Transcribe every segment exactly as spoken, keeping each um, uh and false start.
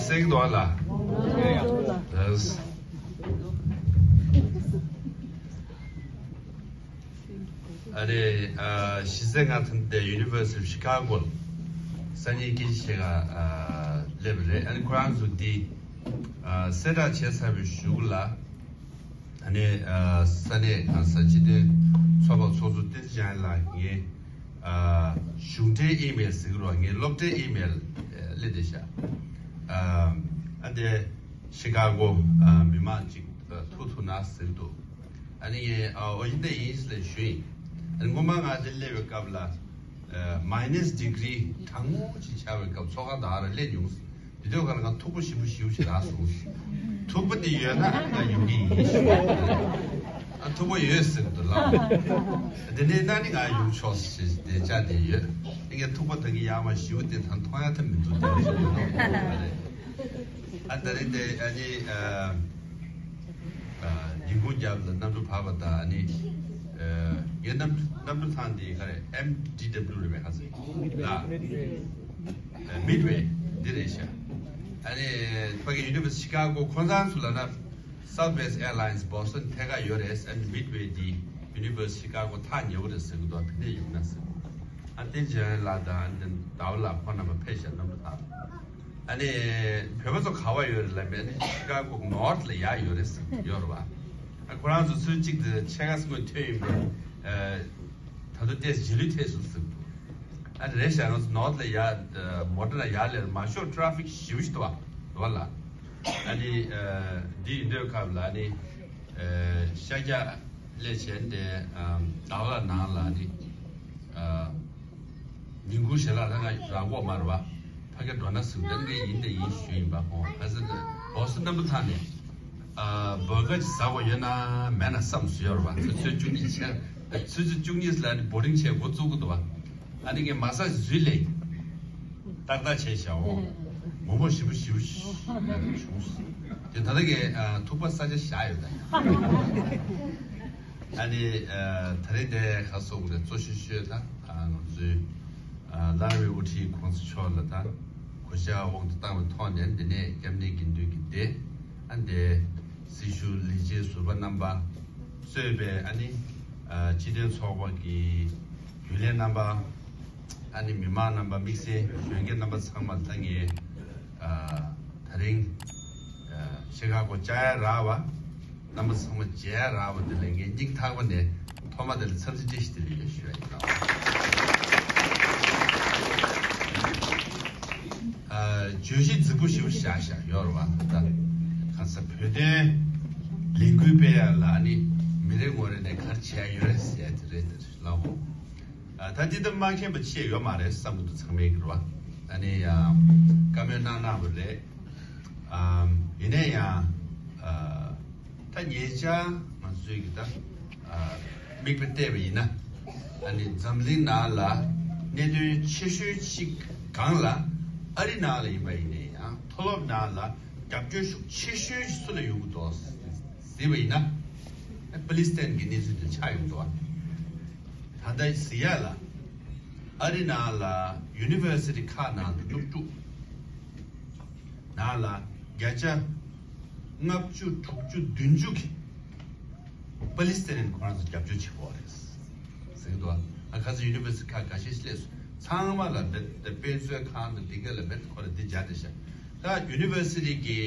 གསན་གྱི་འདུག་ཨ་ལགས། ལགས། ཨ་རེ། ཨ། གཞི་རྩའི་ང་ད་ལྟ་University of Chicago ལ་སང་ཉིན་སྐད་ཆ་བཤད་ག་ཨ་སླེབས་པ་རེད། ཨ་ནི་ཁོ་རང་ཚོ་འདི་ཨ་གསལ་བསྒྲགས་བྱས་ཚར་བའི་གཞུག་ལ། ཨ་ནི་ཨ་ས་གནས་གང་ས་སྤྱི་མཐུན་ཚོགས་པ་ཚོགས་གཙོ་བསྟན་འཛིན་ལགས་ངའི་ཨ་གཞུང་འབྲེལ་ཨི་མེལ་ཟེར་གི་རེད་བ། ངའི་སློབ་གྲྭའི་ཨི་མེལ་ཨ་སླེབས་བསྡད་ཤག་ཨ་ཨ་དེ་ཤི་ཀ་གོ་ཨ་མི་མང་ཅིག་ཨ་ཐུག་ཐུབ་ན་ཟེར་གི་འདུག་ཨ་ནི་ངས་ཨ་ཨོ་ཡིན་ད་ཡིན་ཟེར་ཞུས་ཡིན། ཨ་ནི་སྔོན་མ་ང་འདིར་སླེབས་པའི་སྐབས་ལ་ཨ་མའི་ནས་ཌི་གི་རི་གྲང་མོ་ཅིག་ཆགས་པའི་སྐབས་ཚོགས་ཁང་དུ་ཨ་ར་སླེབས་མྱོང་། དེ་དུས་ཁ་ལ་ང་ཐུག་པ་ཞིམ་པོ་ཞེ་པོ་ཞིག་རག་སོང་། ཐུག་པ་དེ་ཡོད་ན་ང་ཡོང་གི་ཡིན་ཞུ། ཨ་ཐུག་པ་ཡོད་ཟེར་གི་འདུག་ལགས། དེ་ནས་ན་ནི་ང་ཡོང་ཆོག་ཟེར་བསྡད་བྱ་དེ་ཡོད། དེ་གའི་ཐུག་པ་ད་གི་ཡག་མ་ཞེ་པོ་དེ་ད་མཐོང་ཡ་ཐབས་མི་འདུག་དེ་ཞུ་གི་འདུག་ཨ་ད་རེས་དེ་ཨ་ནི་ཨ་ཨ་ཉིན་གུང་རྒྱབ་ལ་གནམ་གྲུ་བབས་པ་དང་ཨ་ནི་ཨ་ངའི་གནམ་གནམ་གྲུ་ཐང་དེ་ག་རེ་ཨེམ་ཌི་ཌབ་ལིའུ་རེད་པས་ཁ་སང་ལ། མིཌ་ཝེ་འདི་རེད་ཤག་ཨ་ནི་ཕ་གི་University of Chicago ཁོང་ཚང་ཚོ་ལ་ན་Southwest Airlines Boston ཐད་ཀར་ཡོད་རེད། ཨ་ནི་མིཌ་ཝེ་འདི་University of Chicago ཐག་ཉེ་བོ་རེད་ཟེར་གི་འདུག་ཕན་ནས་ཡོང་ན་ཟེར། ཨ་བསྟན་འཛིན་ལགས་དང་ཨ་ནི་ཟླ་བ་ལགས་ཁོང་རྣམ་པ་ཕེབས་ཤག་གནམ་གྲུ་ཐང་། ཨ་ནི་བོད་པ་ཚོ་ག་བ་ཡོད་རེད་ལབ་པས་ནི་ཤི་ཀ་གོ་ནོར་ཐི་ལ་ཡར་ཡོད་རེད་ཟེར་ཡོད་རེད་བ། ཨ་ཁོ་རང་ཚོ་ཚུར་གཅིག་ཏུ་ཕྱེད་ཀ་སྔོན་ཐོན་ཡིན་པས། ཨ་ད་དུང་ཏོག་ཙམ་རྗེས་ལུས་ཐེབས་སོང་ཟེར་འདུག་ཨ་རེད་ཤག་ང་ཚོ་ནོར་ཐི་ལ་ཡར་མོ་ཊ་ལ་ཡར་སླེབས་མ་ཤོར་ཊ་ར་ཕིག་ཞེ་པོ་ཞིག་འདུག་བ་འདུག་བ་ལ། ཨ་ནི་ཨ་འདི་ཡིན་དུས་སྐབས་ལ་ཨ་ནི་ཨ་ཤར་རྒྱག་སླེབས་བྱས་ཏེ་ཨ་ཟླ་བ་ལ་ནང་ལ་ཨ་ནི་ཨ། ཉིན་གུང་ཞལ་ལག་ད་ང་རག་གོ་མ་རེད་བ། ཕ་གིར་འགྲོ་ན་ཟུག་ད་ངས་ཡིན་དེ་ཡིན་ཞུས་ཡིན་པ། ཁོང་ཁ་སང་ད་བོ་སི་ཊོན་གནམ་གྲུ་ཐང་ནས་ཨ་འབོད་སྐད་ཅིག་ཟ་དགོས་ཡོད་ན་མེད་ན་བསམ་སུ་ཡོད་རེད་བ། ཚོད་ཚོད་བཅུ་གཉིས་བྱས་ཚོད་ཚོད་བཅུ་གཉིས་ལ་ནི་བོ་ཌིང་བྱས་འགོ་བཙུགས་གི་འདུག་བ། ཨ་ནི་ངས་མ་ཟ་ཞིག་ཟུས་ལེ་ཏག་ཏག་བྱས་བཞག་འོ། མོག་མོག་ཞིམ་པོ་ཞིམ་པོ་ཞིག་བྱུང་སོང་། དེ་ད་ལྟ་ངས་ཨ་ཐུག་པ་ས་ཆ་བཞག་ཡོད་ད་ཡ། ཨ་ནི་ཨ་ད་རེས་དེ་ཁ་སོགས་ཀྱི་གཙོ་ཤོས་ཤོས་དང་ཨ་ང་ཚོའི་ཨ་ལར་བའི་དབུ་ཁྲིད་གོང་ས་མཆོག་ལ་དང་གོ་ཤག་དབང་དུ་བཏང་བའི་ཐོག་ནས་འདི་ནས་སྐྱབས་གནས་དགེ་འདུན་གྱི་སྡེ་ཨ་འདི་སྲི་ཞུ་ལས་བྱེད་ཟུར་པ་རྣམ་པ་གཙོས་པའི་ཨ་ནི་ཨ་སྤྱི་མཐུན་ཚོགས་པ་གི་རྒྱུན་ལས་རྣམ་པ། ཨ་ནི་མི་མང་རྣམ་པ་དམིགས་བསལ་གཞོན་སྐྱེས་རྣམ་པ་ཚང་མ་ལ་ད་ངས་ཨ་ད་རིང་ཨ་ཤི་ཀ་གོ་བཅར་ཡ་རག་པ་རྣམ་པ་ཚང་མ་མཇལ་ཡ་རག་པ་དེ་ལ་ངས་སྙིང་ཐག་པ་ནས་ཐོག་མ་དེ་ལ་འཚམས་འདྲི་བཀྲ་ཤིས་བདེ་ལེགས་ཡོད་ཞུ་ཡ་ཡིན་ལགས། ཨ་བརྗོད་གཞི་རྫིག་པོ་ཞིག་བཞག་བཞག་ཡོད་རེད་བ། ད་ལྟ་ག་ས་བོད་དོན་ལས་འགུལ་སྤེལ་ཡ་ལ་ཨ་ནི་མི་རེ་ངོ་རེ་ནས་ག་རེ་བྱས་ཡོད་རེད་ཟེར་ཡ་དེ་རེད་དེ་ལགས་འོ། ཨ་ད་འདི་ལྟ་མ་མཁྱེན་པ་ཅི་ཡང་ཡོད་མ་རེད་བསམ་གྱི་འདུག་ཚང་མས་གི་རེད་བ། ཨ་ནི་ཡང་བཀའ་མོལ་གནང་གནང་བ་རེད། ཨ་ཡིན་ནའི་ཡང་ཨ་ད་ཉེ་ཆར་ང་ཚོས་གི་ད་ཨ་མིག་དཔེ་བལྟས་པ་ཡིན་ན་ཨ་ནི་འཛམ་གླིང་ནང་ལ་གནད་དོན་ཆེ་ཤོས་གཅིག་སྒང་ལ་ཨ་རི་ནང་ལ་ཡིན་པ་ཡིན་ནའི་ཡང་མཐོ་སློབ་ནང་ལ་རྒྱབ་སྐྱོར་ཤུགས་ཆེ་ཤོས་ཤིག་སུ་ལ་ཡོང་གི་འདུག་ཟེར་བ་ཡིན་ན་ཨ་པ་ལི་སི་ཐན་གྱི་གནས་ཚུལ་དེ་ཆགས་ཡོང་གི་འདུག་ད་ལྟ་ཟེར་ཡ་ལ་ཨ་རི་ནང་ལ་ཡུ་ནི་ཝར་སི་ཊི་ཁག་ནང་དུ་སློབ་ཕྲུག་ནང་ལ་བརྒྱ་ཆ་ལྔ་བཅུ་དྲུག་ཅུ་བདུན་ཅུ་གིས་པ་ལི་སི་ཐན་ཁོ་རང་ཚོ་རྒྱབ་སྐྱོར་བྱེད་ཀྱི་ཡོད་རེད་ཟེར་གྱི་འདུག་ཨ་ཁ་སང་ཡུ་ནི་ཝར་སི་ཊི་ཁག་འགའ་ཤས་སླེབས་སོང་། ཚང་མ་ལ་དཔེ་དཔེ་མཛོད་ཁང་དང་དེ་ག་ལ་དཔེ་ཁོ་ར་འདི་སྦྱར་ཏེ་བཞག་ད་ཡུ་ནི་ཝར་སི་ཊི་གི་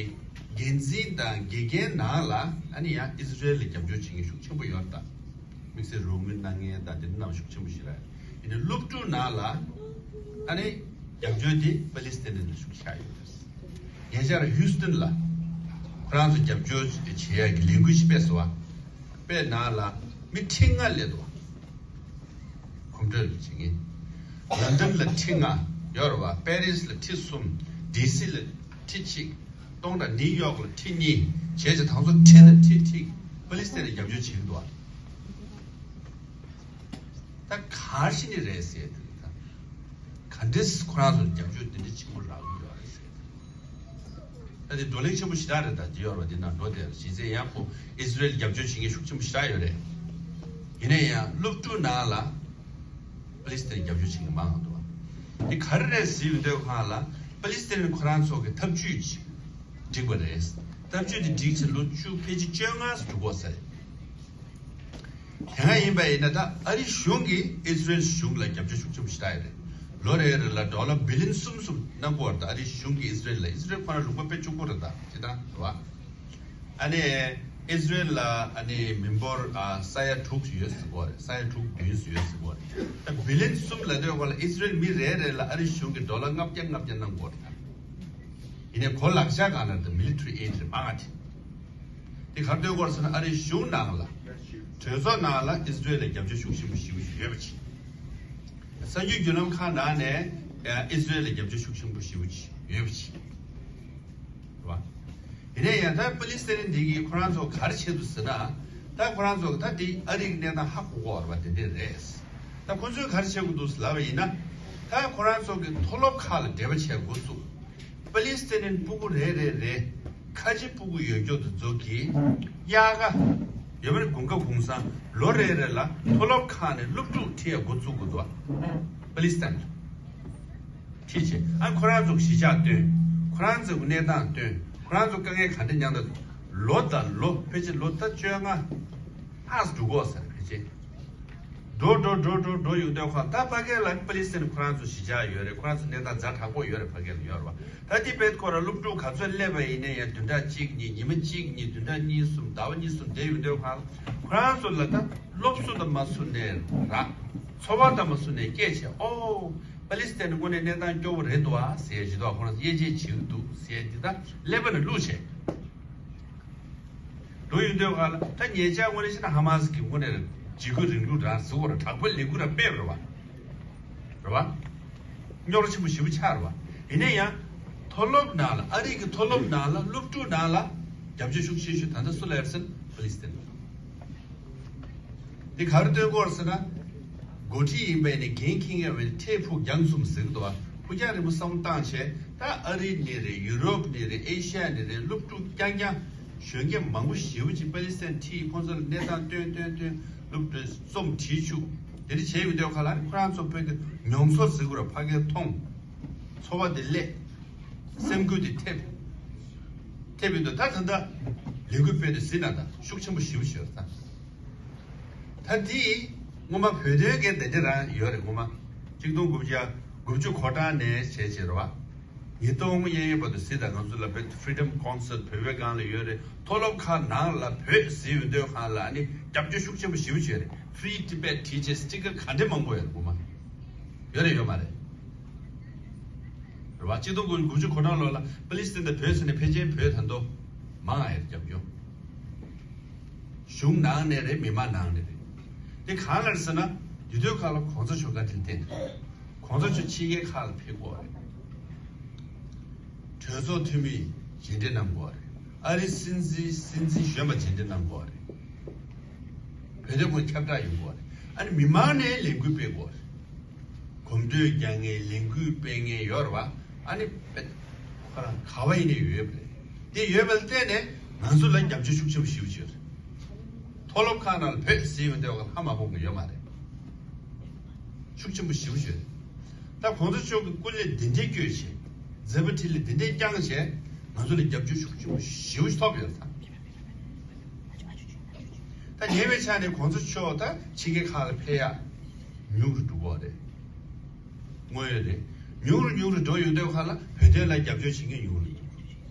འགན་འཛིན་དང་དགེ་རྒན་ནང་ལ་ཨ་ནི་ཡང་ཨི་སི་རེལ་ལ་རྒྱབ་སྐྱོར་བྱེད་མཁན་ཤུགས་ཆེན་པོ་ཡོད་རེད་ད། དམིགས་བསལ་རོགས་དངུལ་གནང་མཁན་དང་དེ་འདྲ་རྣམས་ཤུགས་ཆེན་པོ་ཞིག་རེད། ཡིན་ནའི་སློབ་ཕྲུག་ནང་ལ་ཨ་ནི་རྒྱབ་སྐྱོར་དེ་པ་ལི་སི་ཐན་ལ་ཤུགས་ཆག་ཡོད་རེད། ཉེ་ཆར་ཧིའུ་སི་ཐན་ལ་ཁོ་རང་ཚོ་རྒྱབ་སྐྱོར་བྱེད་ཡག་གི་ལས་འགུལ་ཞིག་སྤེལ་སོང་བ། དཔེ་ནང་ལ་མི་ཁྲི་ལྔ་སླེབས་འདུག་བ། གོམ་བགྲོད་བྱེད་མཁན། ལན་ཌན་ལ་ཁྲི་ལྔ་ཡོད་རེད་བ། པེ་རིས་ལ་ཁྲི་གསུམ། ཌི་སི་ལ་ཁྲི་གཅིག་སྟོང་ཕྲག་ནིའུ་ཡོག་ལ་ཁྲི་གཉིས། བྱས་ཙང་ད་ཚོ་ཁྲི་ནས་ཁྲི་ཁྲི་པ་ལི་སི་ཐན་ལ་རྒྱབ་སྐྱོར་བྱེད་ཀྱི་འདུག་བ། ད་ག་རེ་བྱས་ནས་རེད་ཟེར་དུས་ད་ག་འདྲས་ཁོ་རང་ཚོར་རྒྱབ་སྐྱོར་དེ་འདྲ་ཆེན་པོ་རག་གི་ཡོད་རེད་ཟེར། ད་དེ་བགྲོ་གླེང་ཆེན་པོ་ཞེ་དྲག་རེད། ད་དེ་ཡོད་རེད་བ། དེ་ནང་འགྲོ་བསྡད་རེད། གཞི་རྩའི་ཡང་ཁོ་ཨི་སི་རེལ་རྒྱབ་སྐྱོར་བྱེད་མཁན་ཤུགས་ཆེན་པོ་ཞེ་དྲག་ཡོད་རེད། ཡིན་ན་ཡང་སློབ་ཕྲུག་ནང་ལ་པ་ལི་སི་ཐན་རྒྱབ་སྐྱོར་བྱེད་མཁན་མང་བ་འདུག་བ། དེ་ག་རེ་རེད་ཟེར་ཡོང་དུས་སྒང་ལ་ པ་ལི་སི་ཐན་ཁོ་རང་ཚོ་གི་འཐབ་ཇུས་བསྒྲིགས་པ་རེད། འཐབ་ཇུས་དེ་བསྒྲིགས་ཚེ་ལོ་བཅུ་ཕལ་ཆེར་བཅོ་ལྔ་ཙམ་འགྲོ་གི་ཡོད་ས་རེད། དེ་སྔ་ཡིན་པ་ཡིན་ན་ད་ཨ་རི་གཞུང་གིས་ཨི་སི་རེལ་གཞུང་ལ་རྒྱབ་སྐྱོར་ཤུགས་ཆེན་པོ་ཞིག་བཏང་ཡོད་རེད། ལོ་རེ་རེ་ལ་ཌོ་ལར་བི་ལི་ཡོན་གསུམ་གསུམ་གནང་གི་ཡོད་རེད། ད་ཨ་རི་གཞུང་གིས་ཨི་སི་རེལ་ལ། ཨི་སི་རེལ་ཁོ་རང་ལུང་པ་དཔེ་ཕྱུག་པོ་རེད། ད་སྤྱིར་བཏང་རེད་བ། ཨ་ནི་ཨི་སི་རེལ་ལ་ཨ་ནི་མི་འབོར་ཨ་ས་ཡ་དྲུག་ཡོད་ཟེར་གོ་རེད། ས་ཡ་དྲུག་བདུན་ཡོད་ཟེར་གོ་རེད། ད་བི་ལི་ཡོན་གསུམ་ལབ་དུས་སྒང་ལ་ཨི་སི་རེལ་མི་རེ་རེ་ལ་ཨ་རི་གཞུང་གིས་ཌོ་ལར་ལྔ་བརྒྱ་ལྔ་བརྒྱ་གནང་གི་ཡོད་རེད། ད་ཡིན་ནའི་གོ་ལག་ཆ་སྒང་ལ་ད་མི་ལི་ཊ་རི་ཨེ་ཌི་རེད། མང་ང་དེ་དེ་ག་རེ་འདོད་གོ་རེད་ཟེར་ན། ཨ་རི་གཞུང་ནང་ལ་གྲོས་ཚོགས་ནང་ལ་ཨི་སི་རེལ་ལ་རྒྱབ་སྐྱོར་ཤུགས་ཆེན་པོ་ཞེ་པོ་ཅིག་ཡོད་པ་ཅིག་གསར་འགྱུར་བརྒྱུད་ལམ་ཁག་ནང་ནས་ཨ་ཨི་སི་རེལ་ལ་རྒྱབ་སྐྱོར་ཤུགས་ཆེན་པོ་ཞེ་པོ་ཅིག་ཡོད་པ་ཅིག་རེད་བ། ཡིན་ནའི་ཡང་ད་པ་ལི་སི་ཐན་འདི་གིས་ཁོ་རང་ཚོ་ག་རེ་བྱེད་འདུག་ཟེར་ན། ད་ཁོ་རང་ཚོ་ད་འདི་ཨ་རི་གི་གནས་སྟངས་ཧ་གོ་གི་ཡོད་རེད་བ། དེ་འདྲས་རེད། ད་ཁོ་ཚོས་ག་རེ་བྱེད་དགོས་འདུག་ཟེར་ལབ་པ་ཡིན་ན། ད་ཁོ་རང་ཚོ་གི་མཐོ་སློབ་ཁག་ལ་འབྲེལ་བ་བྱེད་འགོ་བཙུགས། པ་ལི་སི་ཐན་སྤུ་གུ་རེ་རེ་རེ་ཁ་ཆེ་སྤུ་གུ་ཡོད་མཁན་དེ་ཚོ་གི་དབྱར་ཁ་ཡོད་པ་རེད། དགུན་ཁ་གུང་སེང་ལོ་རེ་རེ་ལ་མཐོ་སློབ་ཁག་ནས་སློབ་ཕྲུག་ཁྲིད་ཡ་འགོ་བཙུགས་དགོས་འདུག་པ་ལི་སི་ཐན་ལ། ཁྲིད་བྱས། ཨ་ཁོ་རང་ཚོ་གཞིས་ཆགས་སྟོན། ཁོ་རང་ཚོ་གི་གནས་སྟངས་སྟོན། ཁོ་རང་ཚོ་དཀའ་ངལ་ག་འདྲ་མྱངས་འདུག་ལོ་དང་ལོ་ཕལ་ཆེར་ལོ་ད་བཅོ་ལྔ་ལྷག་འགྲོ་གི་ཡོད་ས་རེད། ཕལ་ཆེར་འགྲོ་འགྲོ་འགྲོ་འགྲོ་འགྲོ་ཡོང་དུས་སྒང་ད་ཕ་གི་ལ་པ་ལི་སི་ཐན་ཁོ་རང་ཚོ་གཞིས་ཆགས་ཡོད་རེད། ཁོ་རང་ཚོ་གནས་སྟངས་ཛ་དྲག་པོ་ཡོད་རེད། ཕ་གི་ལ་ཡོད་རེད་བ། ད་དེ་བས་ཁོ་རང་སློབ་ཕྲུག་ག་ཚོད་སླེབས་པ་ཡིན་ནའི་ཡང་བདུན་ཕྲག་གཅིག་གཉིས། ཉི་མ་གཅིག་གཉིས། བདུན་ཕྲག་གཉིས་གསུམ། ཟླ་བ་གཉིས་གསུམ་བསྡད་ཡོང་དུས་སྒང་ཁོ་རང་ཚོ་ལ་ད་སློབ་གསོ་དང་མ་སུ་ནས་ར་འཚོ་བ་དང་མ་སུ་ནས་སྐྱེས་བྱས། ཨོ། པ་ལི་སི་ཐན་དངོས་གནས་གནས་སྟངས་སྐྱོ་བོ་རེད་འདུག་ཨ་ཟེར་ཡ་ཞིག་འདུག་ཁོ་རང་ཚོ་དབྱེ་འབྱེད་བྱེད་ཀྱི་འདུག་ཟེར་ཡ་འདི་ད་ཀླད་པ་ནས་བླུགས་བྱས། འགྲོ་ཡོང་དུས་སྒང་ལ་ད་ཉེ་ཆར་དངོས་གནས་བཤད་ན་ཧ་མ་སི་གི་དངོས་གནས་འཇིགས་སྐུལ་རིང་ལུགས་རང་ཟེར་བ་ར་དྲག་པོའི་ལས་འགུལ་རང་སྤེལ་བ་རེད་བ། རེད་བ། རྙོག་དྲ་ཆེན་པོ་ཞེ་པོ་ཆགས་རེད་བ། ཡིན་ན་ཡང་མཐོ་སློབ་ནང་ལ། ཨ་རི་གི་མཐོ་སློབ་ནང་ལ། སློབ་ཕྲུག་ནང་ལ་རྒྱབ་སྐྱོར་ཤུགས་ཆེ་ཤོས་ད་ལྟ་སུ་ལ་ཡོད་ཟེར་ན་པ་ལི་སི་ཐན་ལ། འདི་ག་རེ་སྟོན་གྱི་ཡོད་ཟེར་ན། འགོ་ཁྲིད་ཡིན་པས་ནི་འགན་འཁྱེར་མཁན་བས་ནི་འཕྲལ་ཕུགས་རྒྱང་གསུམ་ཟེར་གྱི་འདུག་བ། ཕུགས་རྒྱང་རིང་པོ་བསམ་བློ་བཏང་བྱས། ད་ཨ་རི་ནས་རེད། ཡུ་རོབ་ནས་རེད། ཨེ་ཤ་ཡ་ནས་རེད། སློབ་ཕྲུག་རྐྱང་རྐྱང་གཞོན་སྐྱེས་མང་པོ་ཞེ་པོ་ཅིག་པ་ལི་སི་ཐན་ཁྲིད། ཁོང་ཚོ་ལ་གནས་སྟངས་སྟོན་སྟོན་སྟོན། སློབ་གྲྭའི་རྩོམ་བྲིས་བཅུག་དེ་འདྲ་བྱས་ཡོང་དུས་སྒང་ལ་ཁོ་རང་ཚོ་བོད་ཀྱི་མྱོང་ཚོར་ཟེར་དགོས་རེད། ཕ་གིར་མཐོང་། འཚོ་བ་དེ་སླེབས། སེམས་འགུལ་དེ་ཐེབས། ཐེབས་ཡོང་དུས་ད་ད་ལྟ་ལས་འགུལ་སྤེལ་དུས་ཟིན་ན་ད་ཤུགས་ཆེན་པོ་ཞེ་པོ་ཞིག་ཡོད་རེད་ད། ད་དེ་སྔོན་མ་བོད་དོན་གྱི་དེ་འདྲ་རང་ཡོད་རེད། སྔོན་མ་གཅིག་སྟོང་དགུ་བརྒྱ་དགུ་བཅུ་གོ་གྲངས་ནས་བྱས་བྱས་རེད་བ། ཉིས་སྟོང་གཡས་གཡོན་བར་དུ་གཟིགས་དང་། ང་ཚོ་ལ་བོད་Freedom Concert བོད་པའི་སྒང་ལ་ཡོད་རེད། མཐོ་སློབ་ཁག་ནང་ལ་བོད་ཟེར་ཡོང་དུས་སྒང་ལ་ཨ་ནི་རྒྱབ་སྐྱོར་ཤུགས་ཆེན་པོ་ཞེ་པོ་ཅིག་ཡོད་རེད། Free Tibet བྲིས་བྱས་སི་ཊི་ཀར་ག་འདྲ་མང་པོ་ཡོད་རེད། སྔོན་མ་ཡོད་རེད་ཡོད་མ་རེད། རེད་བ། གཅིག་སྟོང་དགུ་བརྒྱ་དགུ་བཅུ་གོ་གྲངས་ལོ་ལ་པ་ལི་སི་ཐན་དང་བོད་ཟེར་ནས་ཕལ་ཆེར་བོད་ད་དུང་མང་ང་ཡོད་རེད། རྒྱབ་སྐྱོར། གཞུང་ནང་ནས་རེད། མི་མང་ནང་ནས་རེད། དེ་གང་ལ་ཟེར་ན། དེ་དུས་སྒང་ལ་གོང་ས་མཆོག་བཀའ་དྲིན་བརྟེན་ནས་གོང་ས་མཆོག་ཕྱི་རྒྱལ་ཁག་ལ་ཕེབས་ཀྱི་ཡོད་རེད། གྲོས་ཚོགས་འཐུས་མི་མཇལ་འཕྲད་གནང་གི་ཡོད་རེད། ཨ་རིའི་སྲིད་འཛིན་སྲིད་འཛིན་གཞོན་པ་མཇལ་འཕྲད་གནང་གི་ཡོད་རེད། བོད་དོན་སྐོར་ཁྱབ་བསྒྲགས་ཡོང་གི་ཡོད་རེད། ཨ་ནི་མི་མང་ནས་ལས་འགུལ་སྤེལ་གྱི་ཡོད་རེད། གོམ་བགྲོད་རྒྱག་མཁན། ལས་འགུལ་སྤེལ་མཁན་ཡོད་རེད་བ། ཨ་ནི་དཔེ་ཁོ་རང་ག་བ་ཡིན་ནའི་ཡོད་པ་རེད། དེ་ཡོད་པ་ལ་བརྟེན་ནས་ང་ཚོ་ལ་རྒྱབ་སྐྱོར་ཤུགས་ཆེན་པོ་ཞེ་པོ་ཅིག་ཡོད་རེད། མཐོ་སློབ་ཁག་ནང་ལ་བོད་ཟེར་ཡོང་དུས་སྒང་ལ་ཧ་མ་གོ་མཁན་ཡོད་མ་རེད། ཤུགས་ཆེན་པོ་ཞེ་པོ་ཅིག་ཡོད་རེད། ད་གོང་ས་མཆོག་གིས་སྐུ་ལས་འདི་འདྲའི་བསྐྱོན་བྱས། མཛད་པ་འཕྲིན་ལས་འདི་འདྲའི་བསྐྱངས་བྱས། ང་ཚོ་ལ་རྒྱབ་སྐྱོར་ཤུགས་ཆེན་པོ་ཞེ་པོ་ཅིག་ཐོབ་ཡོད་རེད་ད། ད་ཉེ་བའི་ཆར་ནས་གོང་ས་མཆོག་ད་ཕྱི་རྒྱལ་ཁག་ལ་ཕེབས་ཡག་ཉུང་རུ་འགྲོ་གི་ཡོད་རེད། དངོས་ཡོད་རེད། ཉུང་རུ་ཉུང་རུ་འགྲོ་ཡོང་དུས་སྒང་ལ་བོད་དོན་ལ་རྒྱབ་སྐྱོར་བྱེད་མཁན་ཉུང་རུ་ཉུང་རུ།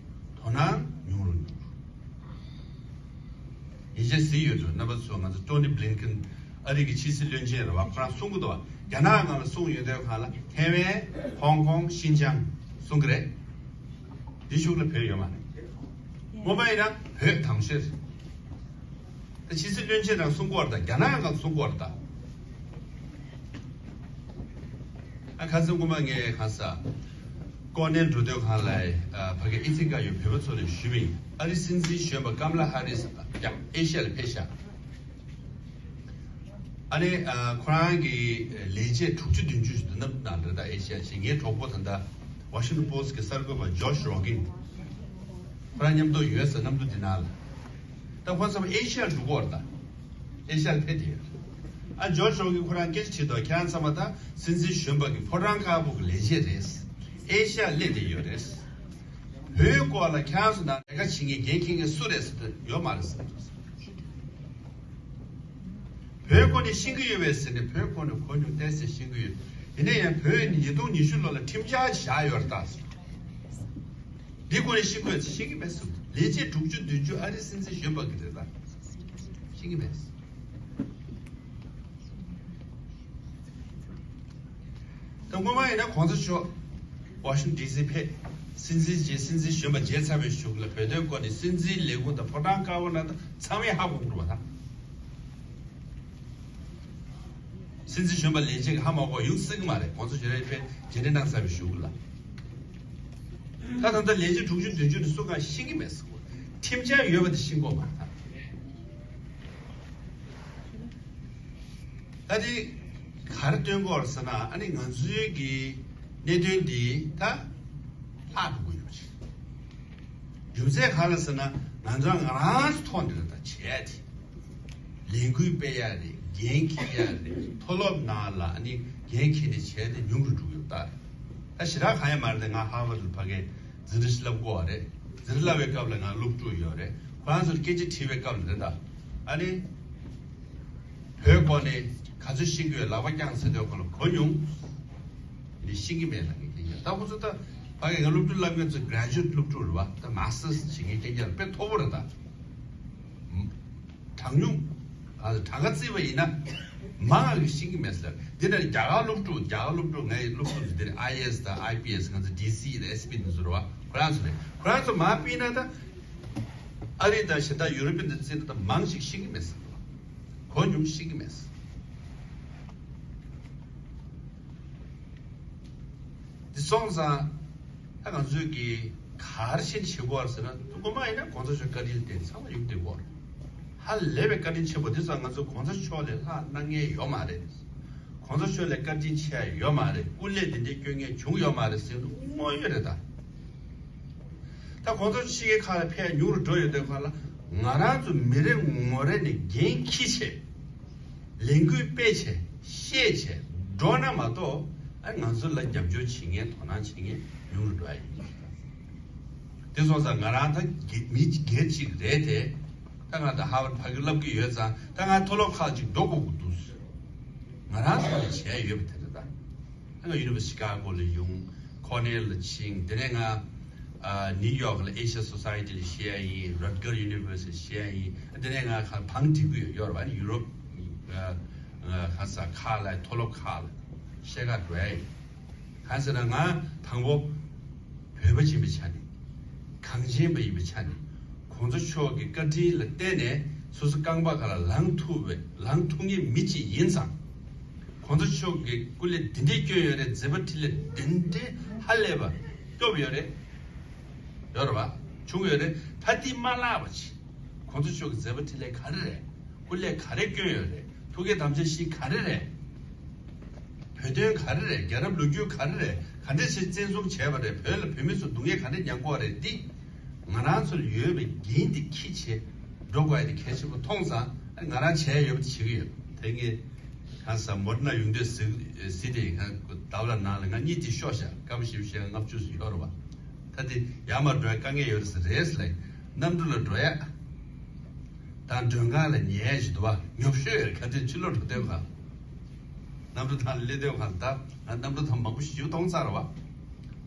དོ་སྣང་ཉུང་རུ་ཉུང་རུ། ཡིན་གཅིག་གཟིགས་ཡོད་ཚོ། རྣམ་པ་ཚོ། ང་ཚོ་ཊོ་ནི་བྷི་ལིན་ཀིན་ཨ་རི་གི་ཕྱི་སྲིད་བློན་ཆེན་རེད་བ། ཁོ་རང་གསུང་གི་འདུག་བ། རྒྱ་ནག་སྒང་ལ་གསུང་ཡོང་དུས་སྒང་ལ་ཐའེ་ཝན། ཧོང་ཀོང་། ཤིན་ཅང་གསུང་གི་རེད། འདི་གཞུག་ལ་བོད་ཡོད་མ་རེད། སྔོན་མ་ཡིན་ན་བོད་དང་ཤེས། ད་ཕྱི་སྲིད་བློན་ཆེན་རང་གསུང་གི་ཡོད་རེད་ད། རྒྱ་ནག་སྒང་གསུང་གི་ཡོད་རེད་ད། ཨ་ཁ་སང་སྔོན་མ་ངས་གང་ཟག་ཀོ་ནན་འགྲོ་དུས་སྒང་ལ་ཨ་ཕ་གི་ཨི་ཐི་ཀ་ཡོད་བོད་པ་ཚོ་ལ་ཞུས་པ་ཡིན། ཨ་རིའི་སྲིད་འཛིན་གཞོན་པ་ཀམ་ལ་ཧ་རིས་ཡང་ཨེ་ཤ་ཡ་ལ་ཕེབས་ཤག་ཨ་ནི་ཨ་ཁོ་རང་གི་ལས་བྱེད་དྲུག་ཅུ་བདུན་ཅུ་ཞིག་འདུག་ནམ་ནང་འདྲ་ད་ཨེ་ཤ་ཡ་ཞིག་ངའི་གྲོགས་པོ་ད་ལྟ་ཝ་ཤིང་ཊོན་པོ་སི་ཊི་གི་གསར་འགོད་པ་ཇོ་ཤི་རོ་གིན། ཁོ་རང་མཉམ་དུ་ཡོད་ཟེར། གནམ་གྲུ་འདི་ནང་ལ། ད་ཁོ་ཚང་མ་ཨེ་ཤ་ཡར་འགྲོ་གི་ཡོད་རེད་ད། ཨེ་ཤ་ཡར་ཕེབས་བསྡད་ཡོད་རེད། ཨ་ཇོ་ཤི་རོ་གིན་ཁོ་རང་སྐད་ཆ་དྲིས་འདུག་ཁྱེད་རང་ཚང་མ་ད་སྲིད་འཛིན་གཞོན་པ་གི་ཕོ་བྲང་དཀར་པོ་གི་ལས་བྱེད་རེད། ཨེ་ཤ་ཡ་སླེབས་བསྡད་ཡོད་རེད། བོད་སྐོར་ལ་ཁྱེད་རང་ཚོ་ནང་ལས་ཀ་བྱེད་མཁན་འགན་འཁྱེར་མཁན་སུ་རེད་ཟེར་དུས་ཡོད་མ་རེད་ཟེར། བོད་སྐོར་ནས་ཤེས་ཀྱི་ཡོད་པས་ཟེར་ནས་བོད་སྐོར་ནས་གོ་མྱོང་ཏོག་ཙམ་ཤེས་ཀྱི་ཡོད། ཡིན་ན་ཡང་བོད་ནི་ཉིས་སྟོང་ཉི་ཤུ་ལོ་ལ་ཁྲིམས་འཆར་བཞག་ཡོད་རེད་ད་ཟེར། འདི་སྐོར་ནས་ཤེས་ཀྱི་ཡོད་ཟེར་ཤེས་ཀྱི་མེད་ཟེར། ལས་བྱེད་དྲུག་ཅུ་བདུན་ཅུ་ཨ་རིའི་སྲིད་འཛིན་གཞོན་པ་གི་རེད་ད། ཤེས་ཀྱི་མེད་ཟེར། ད་སྔོན་མ་ཡིན་ན་གོང་ས་མཆོག་ཝ་ཤིང་ཊོན་ཌི་སི་ཕེབས། སྲིད་འཛིན་བྱས། སྲིད་འཛིན་གཞོན་པ་མཇལ་ཚར་བའི་གཞུག་ལ་བོད་དོན་སྐོར་ནས་སྲིད་འཛིན་ལས་ཁུངས་དང་ཕོ་བྲང་དཀར་པོ་ནང་དུ་ཚང་མས་ཧ་གོ་གི་རེད་པ་ད། སྲིད་འཛིན་གཞོན་པ་ལས་བྱེད་ཀྱིས་ཧ་མ་གོ་ཡོང་སྲིད་ཀྱི་མ་རེད། གོང་ས་མཆོག་རེ་ཕེབས་མཇལ་འཕྲད་གནང་ཚར་བའི་གཞུག་ལ། ད་ད་ལྟ་ལས་བྱེད་དྲུག་ཅུ་བདུན་ཅུ་ནས་སུ་གང་ཤེས་ཀྱི་མེད་ཟེར། ཁྲིམས་འཆར་ཡོད་པ་དེ་ཤེས་ཀྱི་མ་རེད། ད་དེ་ག་རེ་སྟོན་གྱི་ཡོད་རེད་ཟེར་ན། ཨ་ནི་ང་ཚོའི་གི་གནད་དོན་འདི་ད་ལྷག་འགྲོ་གི་ཡོད་རེད། རྒྱུ་མཚན་ག་རེ་ཟེར་ན། ང་ཚོ་ང་རང་ཚོ་ཐོག་འདི་ལ་ད་བྱས་ཏེ་ལས་འགུལ་སྤེལ་ཡ་རེད། འགན་འཁྱེར་ཡ་རེད། མཐོ་སློབ་ནང་ལ་ཨ་ནི་འགན་འཁྱེར་ནས་བྱས་ཏེ་ཉུང་རུ་འགྲོ་གི་ཡོད་ད། ད་ཞེ་དྲག་གང་ཡང་མ་རེད་དེ། ང་ཧར་ཝར་ཌ་ལ་ཕ་གིར་འཛིན་གྲྭ་ཞིག་བསླབ་དགོས་པ་རེད། འཛིན་གྲྭ་བསླབ་པའི་སྐབས་ལ་ང་སློབ་ཕྲུག་ཡོད་རེད། ཁོ་རང་ཚོར་སྐད་ཆ་དྲིས་པའི་སྐབས་ལ་རེད་ད། ཨ་ནི་བོད་སྐོར་ནས་ག་ཚོད་ཤེས་ཀྱི་ཡོད། ལག་པ་བརྐྱངས་ཟེར་དུས་ཁོ་ལ་གོ་མྱོང་། ནི་ཤེས་ཀྱི་མེད་ལབ་མཁན་རྐྱང་རྐྱང་ད། ཁོ་ཚོ་ད་ཕ་གིར་ང་སློབ་ཕྲུག་བསླབ་མཁན་ཚོ་གྷ་རེ་ཇུ་ཨེཊ་སློབ་ཕྲུག་རེད་པ། ད་མ་སི་ཊར་སི་བྱེད་མཁན་རྐྱང་རྐྱང་དཔེ་མཐོ་པོ་རེད་ད། གྲངས་ཉུང་། ཨ། གྲངས་ཀ་བརྩིས་པ་ཡིན་ན་མང་བ་ཞིག་ཤེས་ཀྱི་མེད་ཟེར། འདི་ནས་རྒྱ་གར་སློབ་ཕྲུག་རྒྱ་གར་སློབ་ཕྲུག་ངའི་སློབ་ཕྲུག་འདི་ནས་ཨའི་ཨེ་ཨེས་དང་ཨའི་པི་ཨེས། ང་ཚོ་ཌི་སི་དང་ཨེས་པི་འདི་ཚོ་རེད་པ། ཁོ་རང་ཚོ་རེད། ཁོ་རང་ཚོ་མར་ཕུད་ན་ད་ཨ་རི་དང་གཞན་དག་ཡུ་རོབ་པའི་འདི་བརྩིས་ན་ད་མང་ཞིག་ཤེས་ཀྱི་མེད་ཟེར། གོ་མྱོང་ཤེས་ཀྱི་མེད་ཟེར། འདི་སོང་ཙང་། ད་ང་ཚོས་ཀྱིས་ག་རེ་བྱེད་དགོས་རེད་ཟེར་ན། སྔོན་མ་ཡིན་ན་གོང་ས་མཆོག་བཀའ་དྲིན་དེ་ཚང་མ་ཡོང་བསྡད་ཡོད་རེད། ཧ་ལས་པའི་བཀའ་དྲིན་ཆེན་པོ་འདི་ཙང་ང་ཚོ་གོང་ས་མཆོག་ལས་ལྷག་གནང་མཁན་ཡོད་མ་རེད། གོང་ས་མཆོག་ལས་བཀའ་དྲིན་ཆེ་ཡ་ཡོད་མ་རེད། སྐུ་ལས་འདི་འདྲའི་སྐྱོན་མཁན་བྱུང་ཡོད་མ་རེད་ཟེར་དུས་དངོས་ཡོད་རེད་ད། ད་གོང་ས་མཆོག་ཕྱི་རྒྱལ་ཁག་ལ་ཕེབས་ཉུང་རུ་འགྲོ་ཡོད་དུས་ཁ་ལ། ང་རང་ཚོ་མི་རེ་ངོ་རེ་ནས་འགན་འཁྱེར་བྱས། ལས་འགུལ་སྤེལ་བྱས། བཤད་བྱས་འགྲོ་ན་མ་གཏོགས། ཨ། ང་ཚོ་ལ་རྒྱབ་སྐྱོར་བྱེད་མཁན། དོ་སྣང་བྱེད་མཁན་ཉུང་རུ་འགྲོ་ཡ་ཡིན། དེ་སོང་ཙང་ང་རང་ད་སྒེར་མི་སྒེར་གཅིག་རེད་དེ། ད་ང་ད་ཧར་ཝརཌ་ཕ་གིར་བསླབ་ཀྱི་ཡོད་ཙང་། ད་ང་མཐོ་སློབ་ཁག་ཅིག་འགྲོ་དགོས་ཀྱི་འདུག། ང་རང་ཚོ་ལ་བྱས་ཡོད་པ་དེ་རེད་ད། ད་ང་ཡུ་ནི་ཝར་སི་ཊི་ཤི་ཀ་གོ་ལ་ཡོང་། ཁོ་ནེལ་ལ་ཕྱིན། དེ་ནས་ང་ཨ་ནིའུ་ཡོག་ལ་ཨེ་ཤ་ཡ་སོ་སའི་ཊི་ལ་བཤད་ཡ་ཡིན། རོ་ཊི་གར་ཡུ་ནི་ཝར་སི་ཊི་ལ་བཤད་ཡ་ཡིན། དེ་ནས་ང་ཁ་བང་སྒྲིག་གི་ཡོད་རེད་པ། ཡུ་རོབ་ཨ་ཨ་ག་ས་ཁག་ལ། མཐོ་སློབ་ཁག་ལ་བཤད་ག་འགྲོ་ཡ་ཡིན། གང་ཟེར་ན་ང་དང་པོ་བོད་པ་ཡིན་པའི་ཆ་ནས། གངས་ཅན་པ་ཡིན་པའི་ཆ་ནས། གོང་ས་མཆོག་གི་བཀའ་དྲིན་ལ་བརྟེན་ནས་སོ་སོ་རྐང་པ་ཁ་ལ་ལངས་ཐུབ་པའི། ལངས་ཐུབ་མཁན་མི་གཅིག་ཡིན་ཙང་། གོང་ས་མཆོག་གི་སྐུ་ལས་འདི་འདྲའི་བསྐྱོན་ཡོད་རེད། མཛད་པ་འཕྲིན་ལས་འདི་འདྲའི་ཧ་ལས་པ་སྐྱོབ་ཡོད་རེད། ཡོད་རེད་པ། བྱུང་ཡོད་རེད། ད་འདི་མ་བརླག་པ་བྱེད། གོང་ས་མཆོག་གི་མཛད་པ་འཕྲིན་ལས་ག་རེ་རེད། སྐུ་ལས་ག་རེ་བསྐྱོན་ཡོད་རེད། ཐུགས་ཀྱི་དམ་བཅའ་བཞི་ག་རེ་རེད། བོད་དོན་ག་རེ་རེད། རྒྱལ་རབས་ལོ་རྒྱུས་ག་རེ་རེད། ག་འདྲ་ཞིག་བཙན་བཟུང་བྱས་པ་རེད། བོད་ལ་བོད་མི་ཚོ་སྡུག་བསྔལ་ག་འདྲ་མྱངས་ཀྱི་ཡོད་རེད། འདི་ང་རང་ཚོར་ཡོད་པའི་འགན་འདི་འཁྱེར་བྱས་འགྲོ་དགོས་ཡ་དེ་གལ་ཆེན་པོ་མཐོང་ཙང་། ཨ་ནི་ང་རང་བྱས་ཡོད་པ་དེ་བྱེད་ཀྱི་ཡོད། དེ་ངས་གང་ཟག་མོ་ཌི་ན་ཡོང་དུས་གཟིགས་གཟིགས་ཏེ། ཡིན་ཁ་ལྟ་བ་ལ་ནང་ལ་ང་གཉིད་དེ་ཤོར་ཤག་སྐར་མ་བཞི་བཅུ་ཞེ་ལྔ་བཅུ་ཙམ་ཡོད་རེད་པ། ད་དེ་ཡར་མར་འགྲོ་ཡ་དཀའ་ངལ་ཡོད་རེད་ཟེར། རེད་ཟེར་ལབ། གནམ་གྲུ་ལ་འགྲོ་ཡ་དང་མགྲོན་ཁང་ལ་ཉལ་ཡ་ཞིག་འདུག་པ། ཉོབ་ཤོས་ཡོད་རེད། ག་དུས་ཕྱི་ལོགས་འགྲོ་དུས་ཁ། གནམ་གྲུ་ཐང་ལ་སླེབས་དུས་ཁ། ད་ང་གནམ་གྲུ་ཐང་མང་པོ་ཞིག་མཐོང་ཚར་རེད་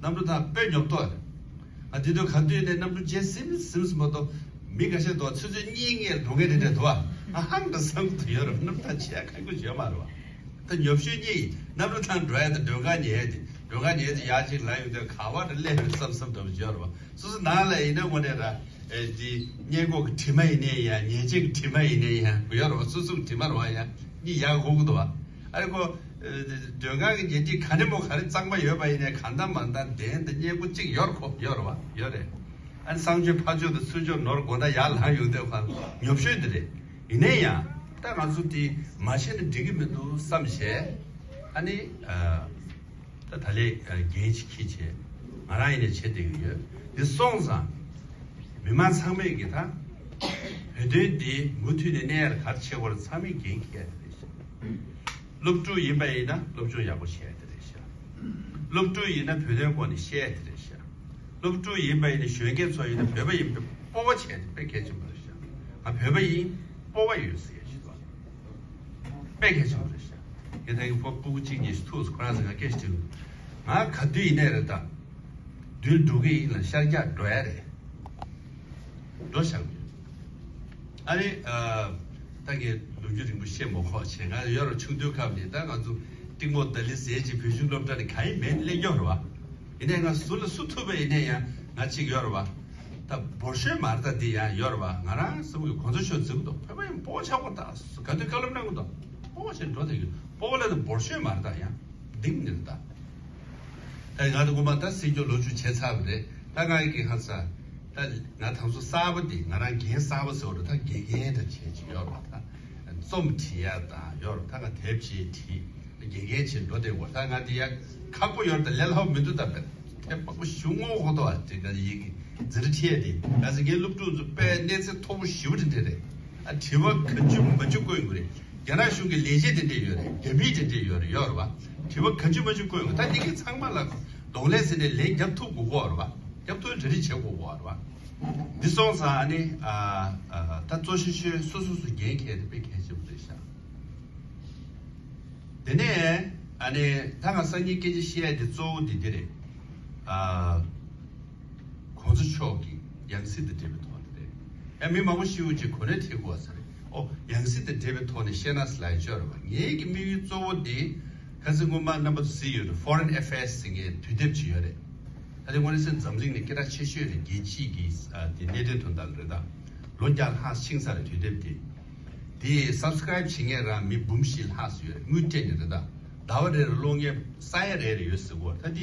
པ། གནམ་གྲུ་ཐང་དཔེ་ཉོབ་ཏོ་རེད། ང་དེ་དུས་ག་དུས་ནས་གནམ་གྲུ་རྗེས་ཟིན་ཟིན་ཟིན་མ་གཏོགས། མི་ཁ་ཤས་འདུག་པ། ཆུ་ཚོད་གཉིས་ལྔ་འགྲོ་མཁན་རེ་རེ་འདུག་པ། ང་ཧང་འདྲ་བསམ་གྱི་འདུག། ཡོད་རེད་པ། གནམ་གྲུ་ཐང་ཆེ་ཡ་ཁག་པོ་ཡོད་མ་རེད་པ། ད་ཉོབ་ཤོས་གཉིས་ཡིན། གནམ་གྲུ་ཐང་འགྲོ་ཡ་དང་མགྲོན་ཁང་ཉལ་ཡ་དེ། མགྲོན་ཁང་ཉལ་ཡ་དེ་ཡར་ཅིག་ལ་ཡོང་དུས་ག་པར་སླེབས་རེད་བསམ་བསམ་འདྲ་པོ་ཡོད་རེད་པ། སོ་སོ་ནང་ལ་ཡིན་ན་དངོས་གནས་ར། ཨེ། དེ་སྔས་མགོ་གི་དྲི་མ་ཡིན་ནའི་ཡང་། ཉལ་ཆས་ཀྱི་དྲི་མ་ཡིན་ནའི་ཡང་། གུ་ཡོད་རེད་པ། སོ་སོ་གི་དྲི་མ་རེད་པ། ཡང་གཉིད་ཡག་ཧུག་གི་འདུག་པ། ཨ་རེ་ཁོ། ཨེ། མགྲོན་ཁང་གི་ཉལ་ཁྲི་ག་ནས་མོ་ག་རེ་གཙང་མ་ཡོད་པ་ཡིན་ནའི། གང་ལྟར་མང་ལྟར་གདན་དང་སྔས་མགོ་གཅིག་ཡོད་རེད་ཁོ། ཡོད་རེད་པ། ཡོད་རེད། ཨ་ནི་གསང་སྤྱོད་ཕར་ཕྱོགས་དང་ཚུར་ཕྱོགས་ནོར་དགོས་ན་ཡར་ལངས་ཡོང་དུས་ཁ་ཉོབ་ཤོས་འདི་རེད། ཡིན་ནའི་ཡང་ད་ང་ཚོ་དེ་མ་བྱས་ན་འགྲིག་གི་མི་འདུག་བསམ་བྱས། ཨ་ནི། ཨ། ད་ད་ལས་འགན་ཅིག་འཁྱེར་བྱས་ང་རང་ཡིན་ནའི་བྱེད་བསྡད་ཀྱི་ཡོད། འདི་སོང་ཙང་མི་མང་ཚང་མས་ཀྱིས་ད་བོད་དོན་འདི་མུ་མཐུད་ནས་གནས་ཡ་ལ་ག་རེ་བྱེད་དགོས་རེད། ཚང་མས་འགན་འཁྱེར་ཡ་དེ་རེད་ཤག་སློབ་ཕྲུག་ཡིན་པ་ཡིན་ན་སློབ་སྦྱོང་ཡག་པོ་བྱེད་ཡ་དེ་རེད་ཤག་སློབ་ཕྲུག་ཡིན་ན་བོད་དོན་སྐོར་ནས་བཤད་དེ་རེད་ཤག་སློབ་ཕྲུག་ཡིན་པ་ཡིན་ན་གཞོན་སྐྱེས་ཚོ་ཡིན་ན་བོད་པ་ཡིན་པའི་སྤོབས་པ་བྱས་ཏེ་དཔེ་གལ་ཆེན་པོ་རེད་ཤག་ང་བོད་པ་ཡིན་སྤོབས་པ་ཡོད་ཟེར་ཡ་ཞིག་འདུག་དཔེ་གལ་ཆེན་པོ་རེད་ཤག་ངས་ད་གིན་ཕོ་སྤུ་གུ་གཅིག་གཉིས་ཤིག་ཐུག་སོང་། ཁོ་རང་ཚོ་ང་སྐད་ཞིག་དྲིས་འདུག་ང་ག་དུས་ཡིན་ནའི་རེད་ད། མདུན་འགྲོ་གི་ཡིན་ལ་ཤར་རྒྱག་འགྲོ་ཡ་རེད། འགྲོ་བཞག་ཡོད། ཨ་ནི། ད་ངས་ལོ་རྒྱུས་རིང་པོ་བཤད་མ་དགོས་བྱས། ང་ཡོད་རེད་ཆུང་དུས་སྐབས་ནས་ད་ང་ཚོ་ཏིང་མོ་ད་ལི་ཟེར་གྱི་བོད་གཞུང་སློབ་གྲྭ་ནས་གང་ཡིན་མིན་སླེབས་ཡོད་རེད་བ། ཡིན་ནའི་ང་ཟུར་ལ་སུ་ཐུབ་པ་ཡིན་ནའི་ཡང་ང་གཅིག་ཡོད་རེད་བ། ད་འབོར་ཤོས་མ་རེད་ད་འདི་ཡང་ཡོད་རེད་བ། ང་རང་བསམ་གྱི་གོང་ས་མཆོག་འཛིན་གྱི་འདུག་བོད་པ་ཡིན་སྤོབས་པ་ཆགས་པ་ད་ག་དུས་བཀའ་སློབ་གནང་གི་འདུག་སྤོབས་པ་བྱས་འགྲོ་བསྡད་ཀྱི་སྤོབས་པ་ལ་ད་འབོར་ཤོས་མ་རེད་ད་ཡང་གཏིང་ནས་རེད་ད། ད་ང་ཚོ་སྔོན་མ་ད་སྲིད་སྐྱོང་ལོ་བཅུ་བྱས་ཚར་བ་རེད། ད་ང་ཡི་གི་ཧ་ས་ད་ང་ད་ཚོ་གསར་པ་འདི་ང་རང་འགན་གསར་པ་ཟེར་བ་རེད། ད་དགེ་རྒན་ད་བྱས་ཀྱི་ཡོད་རེད་བ། ད་རྩོམ་བྲིས་ཡ་ད་ཡོད་རེད། ད་ང་དེབ་ཅིག་བྲིས་དགེ་རྒན་བྱས་འགྲོ་བསྡད་ཡོད། ད་ང་འདི་ཡ་ཁག་པོ་ཡོད་རེད། ད་ལས་སླ་པོ་མི་འདུག་ད་དཔེ་དེབ་མང་པོ་ཞིག་སྔོག་ཧོ་ཏོ་བ་དེ་ག་ཡི་གི་འཛིན་གྲྭ་ཁྲིད་ཡ་དེ་ང་ཚོ་ངའི་སློབ་ཕྲུག་ཚོ་དཔེ་གནས་ཚད་མཐོ་པོ་ཞེ་པོ་དེ་འདྲ་རེད། ཨ་དྲི་བ་ག་འཇུ་མ་འཇུ་བཀོད་ཡོང་གི་རེད། རྒྱ་ནག་གཞུང་གི་ལས་བྱེད་དེ་འདྲས་ཡོད་རེད། རྒྱ་མི་དེ་འདྲས་ཡོད་རེད། ཡོད་རེད་བ། དྲི་བ་ག་འཇུ་མ་འཇུ་བཀོད་ཡོང་། ད་འདི་གི་ཚང་མ་ལ་གདོང་ལེན་ཟེར་ནས་ལན་རྒྱབ་ཐུབ་དགོས་ཀྱི་རེད་བ། རྒྱབ་ཐུབ་གྲ་སྒྲིག་བྱེད་དགོས་ཀྱི་རེད་བ། འདི་སོང་ཙང་ཨ་ནི་ཨ་ཨ་ད་གཙོ་ཆེ་ཤོས་སོ་སོ་སོ་འགན་འཁྱེར་དེ་དཔེ་གལ་ཆེན་པོ་རེད་ཤག་དེ་ནས་ཨ་ནི་ད་ང་སང་ཉིན་སྐད་ཆ་བཤད་ཡ་དེ་གཙོ་བོ་དེ་འདི་རེད། ཨ། གོང་ས་མཆོག་གི་ཡང་སྲིད་དང་འབྲེལ་བའི་ཐོག་ནས་རེད། ཡང་མི་མང་པོ་ཞིག་ཅིག་གོ་གནས་ཐེབས་དགོས་ས་རེད། ཨོ་ཡང་སྲིད་དང་འབྲེལ་བའི་ཐོག་ནས་བཤད་ན་ལབ་ཡ་ཅིག་ཡོད་རེད་བ། ངའི་གི་དམིགས་ཡུལ་གཙོ་བོ་དེ་ཁ་སང་སྔོན་མ་རྣམ་པ་ཚོ་གཟིགས་ཡོད་རེད། Foreign Affairs ཟེར་མཁན་དུས་དེབ་ཅིག་ཡོད་རེད། ད་དེ་དངོས་གནས་འཛམ་གླིང་ནས་སྐད་གྲགས་ཆེ་ཤོས་རེད། རྒྱལ་སྤྱིའི་གི་ཨ་དེ་གནད་དོན་དོན་དག་རེད་ད། ལོ་བརྒྱ་ལྷག་ཕྱིན་ས་རེད་དུས་དེབ་དེ། དེ་subscribe བྱེད་མཁན་རང་མི་འབུམ་བཞི་ལྷག་ཙམ་ཡོད་རེད། དངུལ་སྤྲད་ནས་རེད་ད། ཟླ་བ་རེ་རེ་ཀློག་མཁན་ས་ཡ་རེ་རེ་ཡོད་ཟེར་གོ། ད་དེ་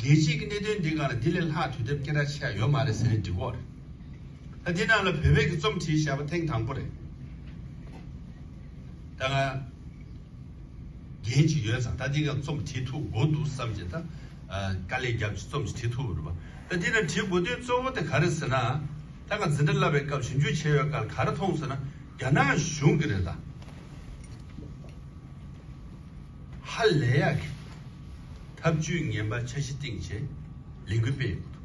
རྒྱལ་སྤྱིའི་གི་གནད་དོན་འདི་སྒང་ལ་འདི་ལས་ལྷག་དུས་དེབ་སྐད་གྲགས་ཆེ་ཡ་ཡོད་མ་རེད་ཟེར་ནས་འབྲི་གོ་རེད། ད་དེ་ནང་ལ་བོད་པའི་གི་རྩོམ་བྲིས་བཞག་པ་ཐེངས་དང་པོ་རེད། ད་ང་འགན་ཅིག་ཡོད་ཙང་ད་འདི་ག་རྩོམ་བྲིས་ཐུབ་དགོས་འདུག་བསམ་གྱི་ད། དཀའ་ལས་རྒྱབ་ཀྱི་རྩོམ་ཅིག་བྲིས་ཐུབ་རེད་པ། ད་འདི་ལ་བྲིས་དགོས་དོན་གཙོ་བོ་དེ་ག་རེ་ཟེར་ན། ད་ང་འཛིན་གྲྭ་བསླབ་པའི་སྐབས་ཞིབ་འཇུག་བྱས་ཡོད་སྐབས་ག་རེ་མཐོང་ཟེར་ན། རྒྱ་ནག་གཞུང་གི་རེད་ད། ཧ་ལས་ཡག་གི་ཐབས་ཇུས་ངན་པ་འཆར་གཞི་བཏིང་བྱས་ལས་འགུལ་སྤེལ་ཡོད་འདུག་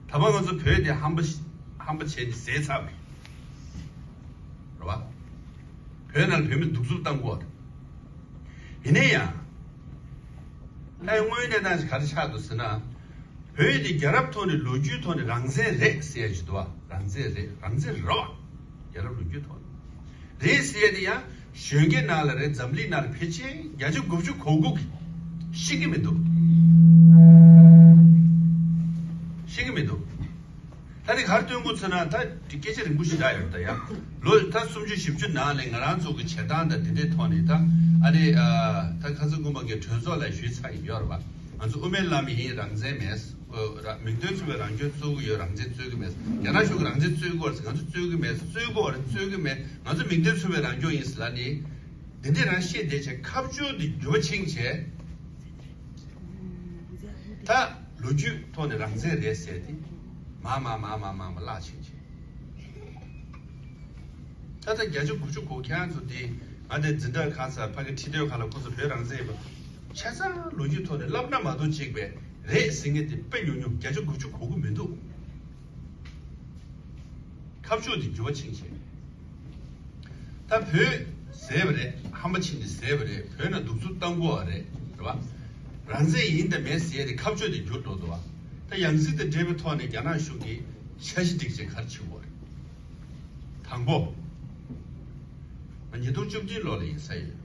ད་མ་ང་ཚོ་བོད་དེ་ཧམ་པ་ཧམ་པ་བྱས་ནས་ཟས་ཚར་བ་རེད་བ། བོད་ནང་ལ་བོད་མི་གདུག་རྩུབ་བཏང་དགོས་རེད། ཡིན་ནའི་ཡང་། ད་ཡང་དངོས་ཡོད་གནས་སྟངས་ཤིག་ག་རེ་ཆགས་འདུག་ཟེར་ན། བོད་དེ་རྒྱལ་རབས་ཐོག་ནས་ལོ་རྒྱུས་ཐོག་ནས་རང་བཙན་རེད་ཟེར་ཡ་ཞིག་འདུག་བ། རང་བཙན་རེད། རང་བཙན་རེད་བ། རྒྱལ་རབས་ལོ་རྒྱུས་ཐོག་ནས་རེད་ཟེར་ཡ་དེ་ཡང་གཞོན་སྐྱེས་ནང་ལ་རེད། འཛམ་གླིང་ནང་ལ་ཕལ་ཆེར་བརྒྱ་ཆ་དགུ་བཅུ་གོ་དགུ་གིས་ཤེས་ཀྱི་མི་འདུག་ཤེས་ཀྱི་མི་འདུག་ད་ནི་ག་རེ་སྟོན་དགོས་ཟེར་ན། ད་སྐད་ཆ་རིང་པོ་ཞིག་རག་ཡོད་ད་ཡ། ལོ་ད་སུམ་ཅུ་བཞི་བཅུ་ནང་ལ་ང་རང་ཚོ་གི་བྱེད་སྟངས་དང་འདི་འདྲའི་ཐོག་ནས་ད་ཨ་ནི་ཨ་ད་ཁ་སང་སྐུ་ངོ་གི་གྲོས་ཚོགས་ལ་ཞུས་ཚར་ཡོད་རེད་བ། ང་ཚོ་དབུ་མའི་ལམ་ཡིན་རང་བཙན་མེད། ཨོ་ར་མིང་དོན་མཚུངས་པའི་རང་སྐྱོང་རྩོད་ཀྱི་ཡོད། རང་བཙན་རྩོད་ཀྱི་མེད། རྒྱ་ནག་གཞུང་གི་རང་བཙན་རྩོད་ཀྱི་ཡོད་ཟེར། ང་ཚོ་རྩོད་ཀྱི་མེད། རྩོད་ཀྱི་ཡོད་རེད། རྩོད་ཀྱི་མེད། ང་ཚོ་མིང་དོན་མཚུངས་པའི་རང་སྐྱོང་ཡིན་ཟེར་ལབ་ནི། འདི་འདྲའི་རང་བཤད་བསྡད་བྱས་ཁ་བྱང་འདི་འགྱུར་བ་ཕྱིན་བྱས། ད་ལོ་རྒྱུས་ཐོག་ནས་རང་བཙན་རེད་ཟེར་ཏེ་མ་མ་མ་མ་མ་མ་བརླག་ཕྱིན་བྱས། ད་ལྟ་བརྒྱ་ཆ་དགུ་བཅུ་གོ་ཁྱེད་རང་ཚོ་དེ་ང་དེ་འཛིན་གྲྭ་ཁག་ས་ཕ་གི་ཁྲིད་སྟོན་ཁག་ལ་ཁོ་ཚོ་བོད་རང་བཙན་ཡིན་པ་ཆ་ཚང་ལོ་རྒྱུས་ཐོག་ནས་བསླབ་ན་མ་གཏོགས་གཅིག་པས་རེད་ཟེར་མཁན་དེ་དཔེ་ཉུང་ཉུང་། བརྒྱ་ཆ་དགུ་བཅུ་གོ་གི་མི་འདུག་ཁ་ཕྱོགས་དེ་འགྱུར་བ་ཕྱིན་བྱས། ད་བོད་ཟེར་བ་རེད། ཧམ་པ་ཕྱིན་ནས་ཟེར་བ་རེད། བོད་ནང་གདུག་རྩུབ་གཏང་དགོས་བ་རེད། རེད་བ། རང་བཙན་ཡིན་དང་མེད་ཟེར་ཡ་དེ་ཁ་ཕྱོགས་དེ་འགྱུར་འགྲོ་འདུག་བ། ད་ཡང་སྲིད་དང་འབྲེལ་བའི་ཐོག་ནས་རྒྱ་ནག་གཞུང་གིས་འཆར་གཞི་སྒྲིག་བྱས་ག་རེ་བྱེད་དགོས་རེད། དང་པོ། ང་ཉིས་སྟོང་བཅུ་བདུན་ལོ་ལ་ཡིན་ས་ཡོད།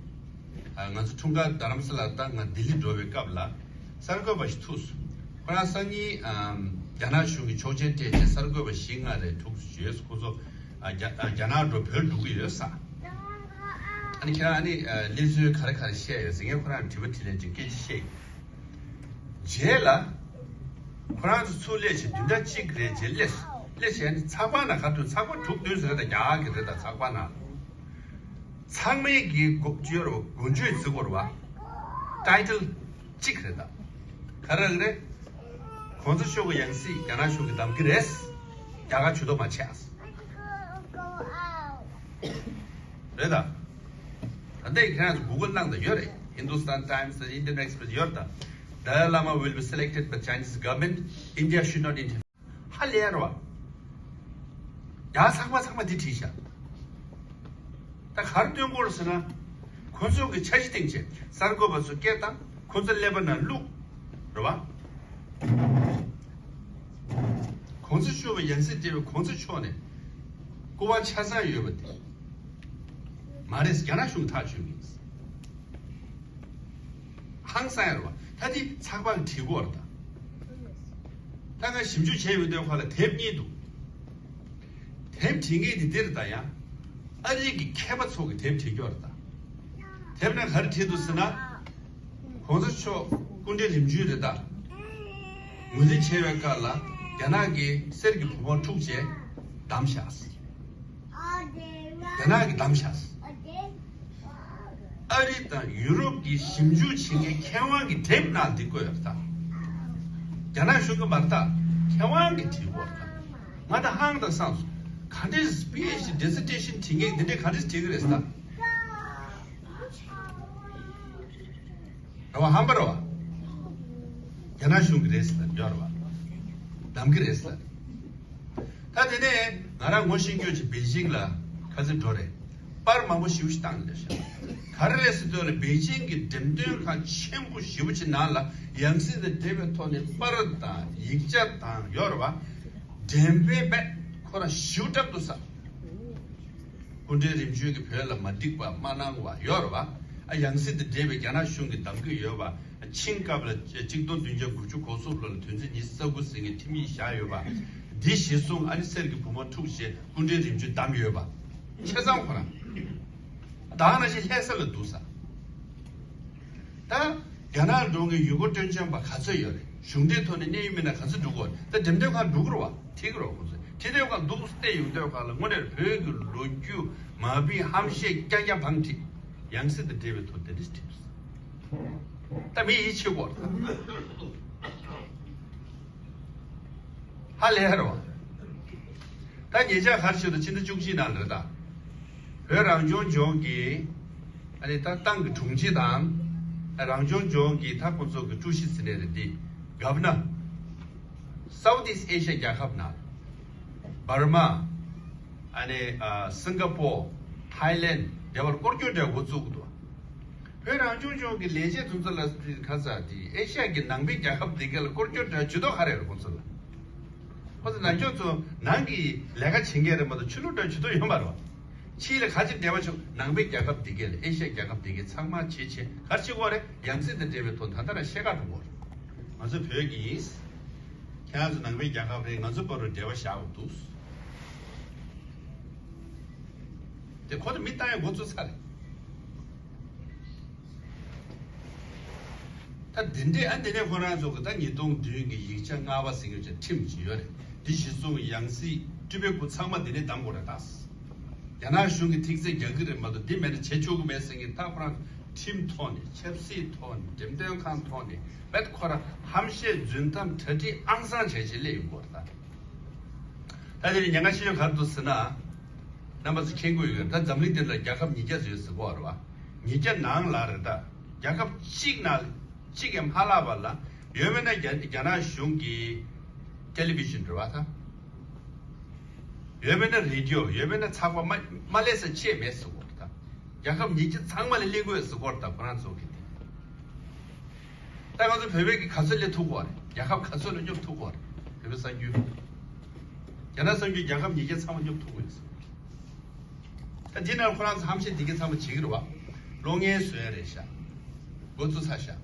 ང་ཚོ་འཁྲུངས་སྐར་རྡ་རམ་ས་ལ་ད་ང་ལྡི་ལི་འགྲོ་བའི་སྐབས་ལ་གསར་འགོད་པ་ཞིག་ཐུག་སོང་། ཁོ་རང་སང་ཉིན་རྒྱ་ནག་གཞུང་གི་ཆོག་མཆན་སྤྲད་བྱས་གསར་འགོད་པ་བཞི་ལྔ་རེ་ཐུག་ཡོད། ཁོ་ཚོ་རྒྱ་རྒྱ་ནག་འགྲོ་བོད་འགྲོ་གི་ཡོད་ས། ཨ་ནི་ཁྱེད་རང་ཨ་ནི་གནས་ཚུལ་ག་རེ་ག་རེ་བཤད་ཡོད་ཟེར་ངས་ཁོ་རང་དྲི་བ་དྲིས་ལན་དྲི། སྐད་ཆ་བཤད་ཡོད། རྗེས་ལ་ཁོ་རང་ཚོ་ཚུར་སླེབས་བྱས་བདུན་ཕྲག་གཅིག་རེ་རྗེས་སླེབས་སླེབས་བྱས་ནས་ཚགས་པར་ནང་ག་དུས་ཚགས་པར་དྲུག་བདུན་ཟེར་རེད་ད། རྒྱ་གར་གྱི་རེད་ད། ཚགས་པར་ནང་ཚང་མའི་གི་འགོ་བརྗོད་རོ་འགོ་བརྗོད་ཟེར་དགོས་རེད་བ། ཊའི་ཊལ་གཅིག་རེད་ད། ག་རེ་རེད། གོང་ས་མཆོག་གི་ཡང་སྲིད་རྒྱ་ནག་གཞུང་གིས་བདམས་ཀྱི་རེད། རྒྱ་གར་ཇུས་གཏོགས་མ་བྱས། རེད་ད། ད་ལྟའི་ཁྱེད་རང་ཚོ་གུ་གལ་གནང་དང་ཡོད་རེད། Hindustan Times དང་Indian Express ཡོད་ད། Dalai Lama will be selected by Chinese government. India should not interfere. ཧ་ལས་རོ། ཡ་ཚགས་པ་ཚང་མ་འདི་བྲིས་ཤག་ད་གར་སྟོན་གོ་ར་ཟེར་ན། ཁོ་ཚོ་གི་འཆར་གཞི་སྟེང་ཆེ་གསར་འགོད་པ་ཚོ་སྐད་བཏང་། ཁོ་ཚོ་ཀླད་པ་ནང་བླུག་རོ་བ། གོང་ས་མཆོག་གི་ཡང་སྲིད་འདེམས་པའི་གོང་ས་མཆོག་ནས་སྐུ་པར་ཆ་ཚང་ཡོད་པ་དེ་མ་རེད། རྒྱ་ནག་གཞུང་ཐག་ཆོད་ཀྱི་ཡིན། ཧང་སང་ཡ་རེད་བ། ད་དེ་ཚགས་པར་བྲིས་གོ་ར་ད། ད་ང་ཞིབ་འཇུག་བྱས་ཡོད་དུས་ཁ་ལ་དེབ་གཉིས་འདུག་དེབ་བྲིས་མཁན་དེ་འདིར་ད་ཡང་ཨ་རི་གི་མཁས་པ་ཚོ་གི་དེབ་བྲིས་ཀྱོག་རེད་ད། དེབ་ནང་ག་རེ་བྲིས་འདུག་ཟེར་ན། གོང་ས་མཆོག་སྐུ་ཕྲེང་རིམ་བྱོན་རེད་ད། ངོས་འཛིན་བྱས་པའི་སྐབས་ལ་རྒྱ་ནག་གི་གསེར་གྱི་བུ་མོ་འཁྲུག་བྱས་བདམས་བཞག་རྒྱ་ནག་གིས་བདམས་བཞག་ཨ་རི་དང་ཡུ་རོབ་ཀྱི་ཞིབ་འཇུག་བྱེད་མཁན་མཁས་དབང་གི་དེབ་ནང་འདི་བཀོད་ཡོད་རེད་ད། རྒྱ་ནག་གཞུང་གི་མ་རེད་ད། མཁས་དབང་གིས་བྲིས་ཡོད་རེད་ད། ང་ད་ཧང་ད་སངས་སོང་། ག་འདྲས་པི་ཨེཆ་ཌི་ཌི་སི་ཊི་ཊི་ཤན་བྲིས་མཁན་འདི་འདྲས་ག་འདྲས་བྲིས་གི་རེད་ད། རེད་བ། ཧམ་པ་རེད་བ། རྒྱ་ནག་གཞུང་གི་རེད་ཟེར་ཡོད་རེད་བ། གདམ་གི་རེད་ཟེར། ད་དེ་ནས་ང་རང་ངོ་ཤེས་ཀྱོག་ཅིག་པེ་ཅིང་ལ་ཁ་སང་འགྲོ་རེད། པར་མང་པོ་ཞེ་པོ་ཞིག་བཏང་ནས་ཤག་ག་རེ་རེད་ཟེར་དུས་ལ་པེ་ཅིང་གི་འགྲེམས་སྟོན་ཁང་ཆེན་པོ་ཞེ་པོ་ཅིག་ནང་ལ་ཡང་སྲིད་དང་འབྲེལ་བའི་ཐོག་ནས་པར་དང་ཡིག་ཆ་དང་ཡོད་རེད་བ། འགྲེམས་སྤེལ་བས་ཁོ་རང་ཞེ་པོ་འཁྲབ་འདུག་ས། སྐུ་ཕྲེང་རིམ་བྱོན་གྱིས་བོད་ལ་མ་འགྲིག་པ་མ་གནང་བ་ཡོད་རེད་བ། ཨ་ཡང་སྲིད་དང་འབྲེལ་བའི་རྒྱ་ནག་གཞུང་གིས་གདམ་གྱི་ཡོད་པ། ཆིང་སྐབས་ལ་ཆིག་སྟོང་བདུན་བརྒྱ་དགུ་བཅུ་གོ་གསུམ་ལོ་ལ་དོན་ཚན་ཉི་ཤུ་རྩ་དགུ་ཟེར་མཁན་ཁྲིམས་ཡིག་བཞག་ཡོད་པ། འདི་གཞིར་བཟུང་ཨ་ནི་གསེར་གྱི་བུ་མོ་འཁྲུག་བྱས་སྐུ་ཕྲེང་རིམ་བྱོན་བདམས་ཡོད་པ། ཆ་ཚང་ཁོ་རང་། ད་ག་ནང་བཞིན་ལྷ་ས་ལ་འདུག་ས། ད་རྒྱ་ནག་འགྲོ་མཁན་ཡུལ་སྐོར་སྤྲོ་འཆམ་པ་ག་ཚོད་ཡོད་རེད། གཞུང་འབྲེལ་ཐོག་ནས་གནད་ཡོད་མི་སྣ་ག་ཚོད་འགྲོ་གི་ཡོད་རེད། ད་འགྲེམས་སྟོན་ཁང་འགྲོ་གི་རེད་བ། ཁྲིད་ཀྱི་རེད་བ་ཁོ་ཚོས། ཁྲིད་སྟོན་ཁང་འདུག་སེ་བལྟས་ཡོང་དུས་ཁ་ལ་དངོས་གནས་བོད་ཀྱི་ལོ་རྒྱུས་མ་བིན་ཧམ་བཤད་རྐྱང་རྐྱང་བང་ཁྲིད། ཡང་སྲིད་དང་འབྲེལ་བའི་ཐོག་དེ་འདྲ་ཞིག་ཁྲིད་འདུག་ད་མི་ཡིད་ཆེས་གོ་རེད། ཧ་ལས་རོ། ད་ཉེ་ཆར་ག་རེ་བྱས་འདུག་ཕྱི་ཟླ་བཅུ་གཅིག་ནང་ལ་རེད་ད། བོད་རང་སྐྱོང་ལྗོངས་ཀྱི་ཨ་ནི་ད་ཏང་གི་དྲུང་ཆེ་དང་། རང་སྐྱོང་ལྗོངས་ཀྱི་ད་ཁོང་ཚོ་གི་ཀྲུའུ་ཞི་ཟེར་ནས་རེད་འདི། གབ་ན། South East Asia རྒྱལ་ཁབ་ནང་། འབར་མ། ཨ་ནི་ཨ་སིང་ག་པོར། ཐའི་ལེན། དེ་བར་སྐོར་སྐྱོད་འདྲ་འགོ་བཙུགས་འདུག་བོད་རང་སྐྱོང་ལྗོངས་ཀྱི་ལས་བྱེད་དེ་ཚོ་ལ་ཁ་ས་དེ་ཨེ་ཤ་ཡ་གི་ནང་པའི་རྒྱལ་ཁབ་དེ་ག་ལ་སྐོར་སྐྱོད་འདྲ་ཇུས་གཏོགས་ག་རེ་རེད་ཁོང་ཚོ་ལ། ཁོང་ཚོ་ནང་ཁྱོད་ཚོ་ནང་གི་ལས་ཀ་བྱེད་མཁན་རེད་མ་གཏོགས་ཆོས་ལུགས་འདྲ་ཇུས་གཏོགས་ཡོད་མ་རེད་བ། ཕྱི་ལ་ག་ཅིག་འབྲེལ་བ་བྱུང་ནང་པའི་རྒྱལ་ཁབ་དེ་ག་ལ་ཨེ་ཤ་ཡ་རྒྱལ་ཁབ་དེ་ག་ཚང་མ་བྱེད་བྱེད་ག་རེ་བྱེད་དགོས་རེད། ཡང་སྲིད་དང་འབྲེལ་བའི་ཐོག་ད་ལྟ་རང་བཤད་ག་འགྲོ་དགོས་རེད། ང་ཚོ་བོད་ཀྱི་ཡིན། ཁྱེད་རང་ཚོ་ནང་པའི་རྒྱལ་ཁབ་རེད། ང་ཚོ་བར་དུ་འབྲེལ་བ་བཞག་དགོས་འདུག་དེ་ཁོ་ཚོ་མི་བཏང་ཡ་འགོ་ཚུགས་ཚར་རེད། ད་འདི་འདྲས་ཨ་འདི་ནས་ཁོ་རང་ཚོ་གི་ད་ཉིས་སྟོང་བདུན་གི་ཡིག་ཆ་ལྔ་པ་ཟེར་མཁན་ཅིག་ཁྲིམས་ཅིག་ཡོད་རེད། འདི་གཞིར་བཟུང་ཡང་སྲིད་སྤྲུལ་པའི་སྐུ་ཚང་མ་འདི་ནས་བདམས་དགོས་རེད་ད། རྒྱ་ནག་གཞུང་གི་ཐིག་ཚད་རྒྱག་གི་རེད་མ་གཏོགས་འདི་མེད་ན་བྱེད་ཆོག་གི་མེད་ཟེར་མཁན་ད་ཁོ་རང་ཁྲིམས་ཐོག་ནས་ཆབ་སྲིད་ཐོག་ནས་འགྲེམས་སྟོན་ཁང་ཐོག་ནས་བེད་ཁོ་རང་ཧམ་བཤད་རྫུན་གཏམ་གྲ་སྒྲིག་ཨང་སང་བྱས་བྱས་སླེབས་ཡོང་གི་ཡོད་རེད་ད། ད་དེ་ནས་ཉེན་ཁ་ཤེས་ཡོན་ག་རེ་འདུག་ཟེར་ན། རྣམ་པ་ཚོ་མཁྱེན་གྱི་ཡོད། ད་འཛམ་གླིང་འདི་ལ་རྒྱལ་ཁབ་ཉིས་བརྒྱ་ཙམ་ཡོད་ཟེར་གོ་རེད་བ། ཉིས་བརྒྱ་ནང་ལ་རེད་ད། རྒྱལ་ཁབ་གཅིག་ནང་གཅིག་ཡང་མ་ལྷག་པ་ལ་ཡོད་མེད་ན་རྒྱ་རྒྱ་ནག་གཞུང་གི་ཊེ་ལི་བི་ཤན་རེད་བ་ད། ཡོད་མེད་ན་རེ་ཌི་ཡོ་ཡོད་མེད་ན་ཚགས་པར་མ་མ་སླེབས་ས་ཅིག་མེད་ཟེར་གོ་རེད་ད། རྒྱལ་ཁབ་ཉིས་བརྒྱ་ཚང་མ་ལ་སླེབས་དགོས་ཟེར་གོ་རེད་ད་ཁོ་རང་ཚོ་གི་དེ། ད་ང་ཚོ་བོད་པའི་གི་ག་ཚོད་སླེབས་ཐུབ་ཀྱི་ཡོད་རེད། རྒྱལ་ཁབ་ག་ཚོད་ལ་སྙོབ་ཐུབ་ཀྱི་ཡོད་རེད། བོད་པའི་གསར་འགྱུར། རྒྱ་ནག་གསར་འགྱུར་རྒྱལ་ཁབ་ཉིས་བརྒྱ་ཚང་མ་སྙོབ་ཐུབ་ཀྱི་ཡོད་རེད། ད་འདི་ནང་ཁོ་རང་ཚོ་ཧམ་བཤད་འདི་ག་ཚང་མ་བྱེད་ཀྱི་རེད་བ། བློ་ངན་བཟོ་ཡ་རེད་ཤག་འགོ་བཙུགས་ཚར་ཤག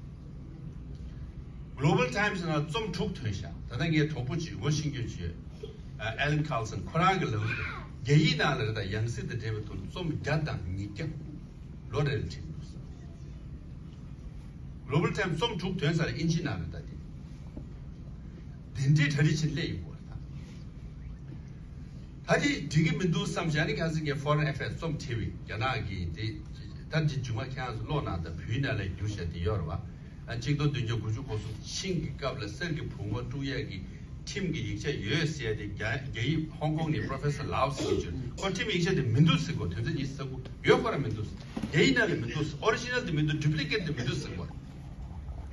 Global Times ནང་རྩོམ་དྲུག་ཐོན་ཤག་ད་ལྟ་ངའི་གྲོགས་པོ་ཅིག་ངོ་ཤེས་ཀྱི་ཡོད། ཨ་ཨེ་ལན་ཁར་སན་ཁོ་རང་གི་ལབ་ཀྱི་འདུག་རྒྱ་ཡིག་ནང་ལ་རེད་ད་ཡང་སྲིད་དང་འབྲེལ་བའི་ཐོག་རྩོམ་བརྒྱ་དང་ཉིས་བརྒྱ། ལོ་རེར་བྲིས་འདུག Global Times རྩོམ་དྲུག་ཐོན་ས་རེད་ཨིན་ཇི་ནང་རེད་ད་དེ། དེ་འདྲའི་གྲ་སྒྲིག་བྱས་སླེབས་ཡོང་གི་རེད་ད། ད་དེ་འགྲིག་གི་མི་འདུག་བསམ་བྱས་ནི་ཁ་སང་ངས་Foreign Affairs རྩོམ་བྲིས་པའི་རྒྱ་ནག་གི་དེ་ད་དེ་རྗེས་མ་ཁྱེད་རང་ཚོ་ཀློག་ན་ད་བོད་ནང་ལ་བསྒྱུར་བྱས་དེ་ཡོད་རེད་བ། ཨ་གཅིག་སྟོང་བདུན་བརྒྱ་དགུ་བཅུ་གོ་གསུམ་ཆིང་གི་སྐབས་ལ་གསེར་གྱི་བུ་མོ་དཀྲུག་ཡས་ཀྱི་ ཁྲིམས་ཀྱི་ཡིག་ཆ་ཡོད་ཟེར་ཏེ་རྒྱ་རྒྱ་ཡིག་ཧོང་ཀོང་ནས་Professor Lau་ཟེར་གྱི་ཁོ་ཁྲིམས་ཡིག་ཆ་དེ་མི་འདུག་ཟེར་གོ། དོན་ཚན་ཉི་ཤུ་རྩ་དགུ་ཡོད་ཁོ་རང་མི་འདུག་ཟེར། རྒྱ་ཡིག་ནང་ལ་མི་འདུག་ཟེར། Original་དེ་མི་འདུག Duplicate་དེ་མི་འདུག་ཟེར་གོ།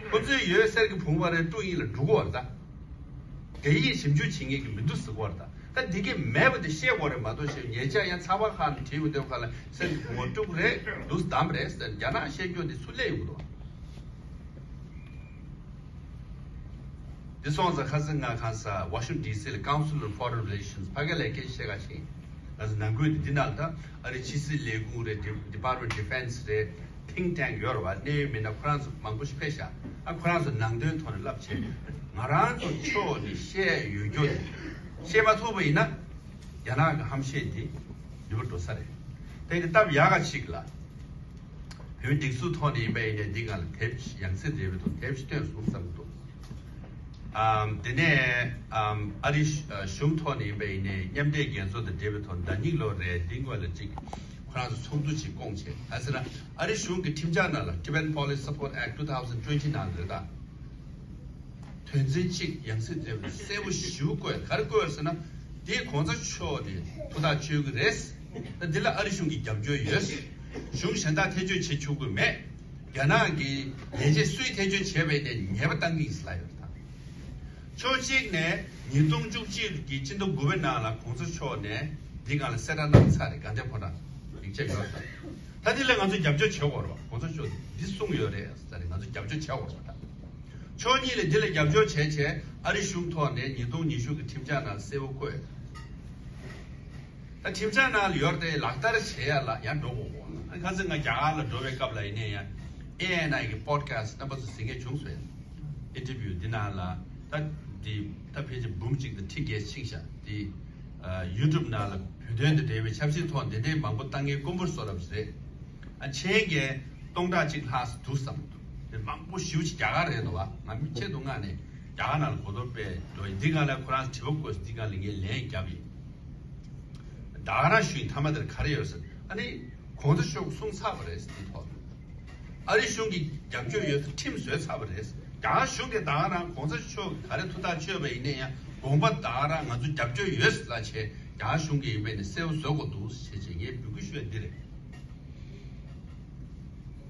ཁོ་ཚོས་ཡོད་གསེར་གྱི་བུང་བ་རེ་དཀྲུག་ཡིན་ལ་འགྲོ་གོ་བ་རེད་ད། རྒྱ་ཡིག་ཞིབ་འཇུག་བྱེད་མཁན་གྱི་མི་འདུག་ཟེར་གོ་བ་རེད་ད། ད་འདི་གས་མེད་པ་དེ་བཤད་དགོས་རེད་མ་གཏོགས་བཤད་ཉེ་ཆར་ཡང་ཚགས་པར་ཁག་ནས་བྲིས་ཡོང་དུས་ཁ་ལ་གསེར་གྱི་བུང་བ་དཀྲུག་རེད་འདུག་བསྡམས་རེད་ཟེར། རྒྱ་ནག་བཤད་རྒྱུ་འདི་སུ་སླེབས་ཡོང་གི་འདུག་འདི་སོང་ཙང་ཁ་སང་ང་ཁ་ས་Washington D C་ལ་Council on Foreign Relations་ཕ་གི་ལ་སྐད་ཆ་བཤད་ག་ཕྱིན། ང་ཚོ་ནང་ཁུལ་འདི་འདི་ནང་ལ་ད་ཨ་རི་ཕྱི་སྲིད་ལས་ཁུངས་རེད། Department of Defense་རེད། Think Tank་ཡོད་རེད་བ། གནད་ཡོད་མི་སྣ་ཁོ་རང་ཚོ་མང་པོ་ཞིག་ཕེབས་ཤག་ཨ་ཁོ་རང་ཚོ་ནང་དོན་ཐོག་ནས་བསླབ་བྱས་ང་རང་ཚོ་ཕྱོགས་ནས་བཤད་ཡོད་རྒྱུ་དེ་བཤད་མ་ཐུབ་པ་ཡིན་ན་རྒྱ་ནག་གི་ཧམ་བཤད་འདི་ནུས་པ་འགྲོ་ས་རེད། དེ་གི་སྟབས་ཡག་ག་ཅིག་ལ། བོད་སྒྲིག་འཛུགས་ཐོག་ནས་ཡིན་པ་ཡིན་ནའི་འདི་སྒང་ལ་དེབ་ཡང་སེ་འབྲེལ་བའི་ཐོག་དེབ་ཅིག་བཏོན་སོང་བསམ་གྱི་འདུག་ཨམ། དེ་ནས་ཨམ། ཨ་རི་གཞུང་ཐོག་ནས་ཡིན་པ་ཡིན་ནའི་མཉམ་འབྲེལ་རྒྱལ་ཚོགས་དང་འབྲེལ་བའི་ཐོག་ཟླ་ཉིན་ལོ་རེ་འདི་སྔོན་ལ་ཅིག་ཁོ་རང་ཚོ་ཚོགས་འདུ་ཅིག་བསྐོངས་བྱས། ག་ཟེར་ན་ཨ་རི་གཞུང་གི་ཁྲིམས་འཆར་ནང་ལ་Tibetan Policy Support Act two thousand twenty་ནང་རེད་ད། དོན་ཚན་གཅིག་ཡང་སེ་འབྲེལ་བའི་གསལ་པོ་ཞེ་པོ་བཀོད། ག་རེ་བཀོད་ཟེར་ན། དེ་གོང་ས་མཆོག་ནས་ཐུགས་ཐག་གཅོད་ཀྱི་རེད། ད་འདི་ལ་ཨ་རི་གཞུང་གི་རྒྱབ་སྐྱོར་ཡོད། གཞུང་གཞན་དག་ཐེ་བྱུས་བྱེད་ཆོག་གི་མེད། རྒྱ་ནག་གི་ལས་བྱེད་སུས་ཐེ་བྱུས་བྱས་པ་ཡིན་ནའི་ཉེས་པ་བཏང་གི་ཡིན་ཟེར་ལབ་ཡོད་རེད་ད། ཕྱོགས་གཅིག་ནས་ཉིས་སྟོང་བཅུ་གཅིག་གི་སྤྱི་ཟླ་དགུ་པའི་ནང་ལ་གོང་ས་མཆོག་ནས་འདི་སྒང་ལ་གསལ་བསྒྲགས་གནང་ཚར་རེད། དགའ་ལྡན་ཕོ་བྲང་ཡིག་ཆ་ཡོད་ས། ད་འདི་ལ་ང་ཚོ་རྒྱབ་སྐྱོར་བྱེད་དགོས་རེད་བ། གོང་ས་མཆོག་འདི་གསུངས་ཡོད་རེད་ཟེར་རེད། ང་ཚོ་རྒྱབ་སྐྱོར་བྱེད་དགོས་རེད་བ། ད་ཕྱོགས་གཉིས་ལ་འདི་ལ་རྒྱབ་སྐྱོར་བྱས་བྱས་ཨ་རི་གཞུང་ཐོག་ནས་ཉིས་སྟོང་ཉི་ཤུ་གི་ཁྲིམས་འཆར་ནང་གསལ་པོ་བཀོད། ད་ཁྲིམས་འཆར་ནང་ལ་ཡོད་རེད་དེ་ལག་བསྟར་བྱེད་ཡ་ལ་ཡང་འགྲོ་དགོས་གོ། ཁ་སང་ང་རྒྱ་གར་ལ་འགྲོ་བའི་སྐབས་ལ་ཡིན་ནའི་ཡང་ཨེ་ཨེན་ཨའི་གི་པོ་ཌི་ཁ་སི་ཊི་རྣམ་པ་ཚོ་གཟིགས་མཁན་བྱུང་སོང་། ཨིན་ཊར་བིའུ་འདི་ནང་ལ་ད་འདི་ད་ཕལ་ཆེར་འབུམ་གཅིག་དང་ཁྲི་བརྒྱད་ཕྱིན་ཤག་དེ་ཡུ་ཊུབ་ནང་ལ་བོད་དོན་དང་འབྲེལ་བའི་ཆབ་སྲིད་ཐོག་འདི་འདྲའི་མང་པོ་བཏང་མཁན་དཀོན་པོ་བཟོ་རབས་རེད། ཨ་མཆན་རྒྱན་སྟོང་ཕྲག་གཅིག་ལྷག་ཙམ་འདུག་བསམ་འདུག་དེ་མང་པོ་ཞེ་པོ་ཅིག་རྒྱ་གར་རེད་འདུག་བ། ང་མི་ཆེད་དུ་མངགས་ནས་རྒྱ་གར་ནང་ལ་གོ་རྟོགས་སྤེལ་འགྲོ་ཡིན། འདི་སྒང་ལ་ཁོ་རང་དྲི་བ་བཀོད་འདི་སྒང་ལ་ངས་ལན་བརྒྱབ་ཡིན། ད་ག་རང་ཞུ་ཡིན། མཐའ་མ་དེར་ག་རེ་ཡོད་ཟེར། ཨ་ནི་གོང་ས་མཆོག་གསུངས་ཚར་བ་རེད་ཟེར། དེ་ཐོག་ཨ་རི་གཞུང་གིས་རྒྱབ་སྐྱོར་ཡོད་ཟེར་ཁྲིམས་བཟོས་ཚར་བ་རེད་ཟེར། རྒྱ་གར་གཞུང་གིས་ད་ག་རང་གོང་ས་མཆོག་གིས་ག་རེ་ཐུགས་ཐག་ཆོད་པ་ཡིན་ན་ཡང་དགོངས་པ་ད་ག་རང་ང་ཚོ་རྒྱབ་སྐྱོར་ཡོད་ཟེར་ལབ་བྱས་རྒྱ་གར་གཞུང་གིས་ཡིན་པས་ནི་གསལ་པོ་བཟོ་དགོས་འདུག་ཟེར་བྱས་ངས་འབོད་སྐུལ་ཞུ་ཡ་འདི་རེད།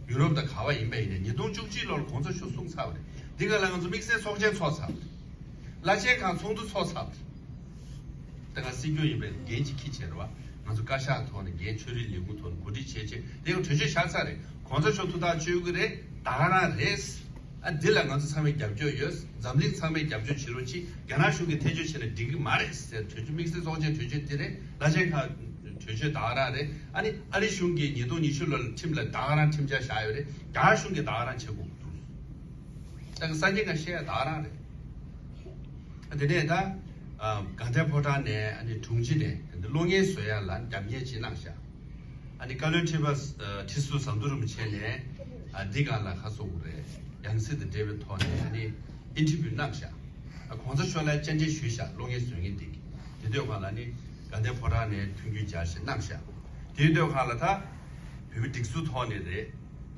ཡུ་རོབ་དང་ག་བ་ཡིན་པ་ཡིན་ནའི་ཉིས་སྟོང་བཅུ་གཅིག་ལོར་གོང་ས་མཆོག་གསུངས་ཚར་བ་རེད། འདི་ག་ལ་ང་ཚོ་དམིགས་བསལ་ཚོགས་ཆེན་ཚོགས་ཚར་བ་རེད། བླ་ཆེན་ཁག་ཚོགས་འདུ་ཚོགས་ཚར་བ་རེད། ད་ང་སྲིད་སྐྱོང་ཡིན་པའི་འགན་ཅིག་འཁྱེར་བྱས་རེད་བ། ང་ཚོ་བཀའ་ཤག་ཐོག་ནས་འགན་ཆོས་རིག་ལས་ཁུངས་ཐོག་ནས་གོ་སྒྲིག་བྱས་བྱས་དེ་ག་གྲོས་ཆོད་བཞག་ཚར་རེད། གོང་ས་མཆོག་ཐུགས་ཐག་གཅོད་ཀྱི་རེད། ད་ག་རང་རེད། ཨ་འདི་ལ་ང་ཚོ་ཚང་མས་རྒྱབ་སྐྱོར་ཡོད། འཛམ་གླིང་ཚང་མས་རྒྱབ་སྐྱོར་བྱེད་རོགས་གྱིས། རྒྱ་ནག་གཞུང་གིས་ཐེ་བྱུས་བྱས་ན་འགྲིག་གི་མ་རེད་ཟེར་གྲོས་ཆོད་དམིགས་བསལ་ཚོགས་ཆེན་གྲོས་ཆོད་འདི་རེད། བླ་ཆེན་ཁག་གྲོས་ཆོད་ད་ག་རང་རེད། ཨ་ནི་ཨ་རི་གཞུང་གིས་ཉིས་སྟོང་ཉི་ཤུ་ལོ་ལ་ཁྲིམས་ལ་ད་ག་རང་ཁྲིམས་འཆར་བཞག་ཡོད་རེད། རྒྱ་གར་གཞུང་གིས་ད་ག་རང་བྱེད་དགོས་འདུག་ད་གི་སངས་རྒྱས་ང་བཤད་ཡ་ད་ག་རང་རེད། ཨ་དེ་ནས་ད་ཨ་དགའ་ལྡན་ཕོ་བྲང་ནས་ཨ་ནི་དྲུང་ཆེ་ནས་ད་གློག་བརྙན་བཟོ་ཡ་ལ་རྒྱབ་གཉེར་ཅིག་གནང་ཤག་ཨ་ནི་བཀའ་བློན་ཁྲི་པ་ཨ་ཁྲི་ཟུར་ཟམ་གདོང་རིན་པོ་ཆེ་ནས་ཨ་འདི་སྒང་ལ་ཁ་གསོ་དགོས་རེད། ཡང་སྲིད་དང་འབྲེལ་བའི་ཐོག་ནས་ཨ་ནི་ཨིན་ཊར་བིའུ་གནང་ཤག་ཨ་གོང་ས་མཆོག་ལ་བཅར་འདྲི་ཞུས་ཤག་གློག་བརྙན་བཟོ་མཁན་དེ་གིས། དེ་དུས་སྒང་ལ་ནི་དགའ་ལྡན་ཕོ་བྲང་ནས་མཐུན་འགྱུར་སྦྱར་ཞིག་གནང་ཤག་དེ་དུས་སྒང་ལ་ད་བོད་མི་སྒྲིག་འཛུགས་ཐོག་ནས་རེད།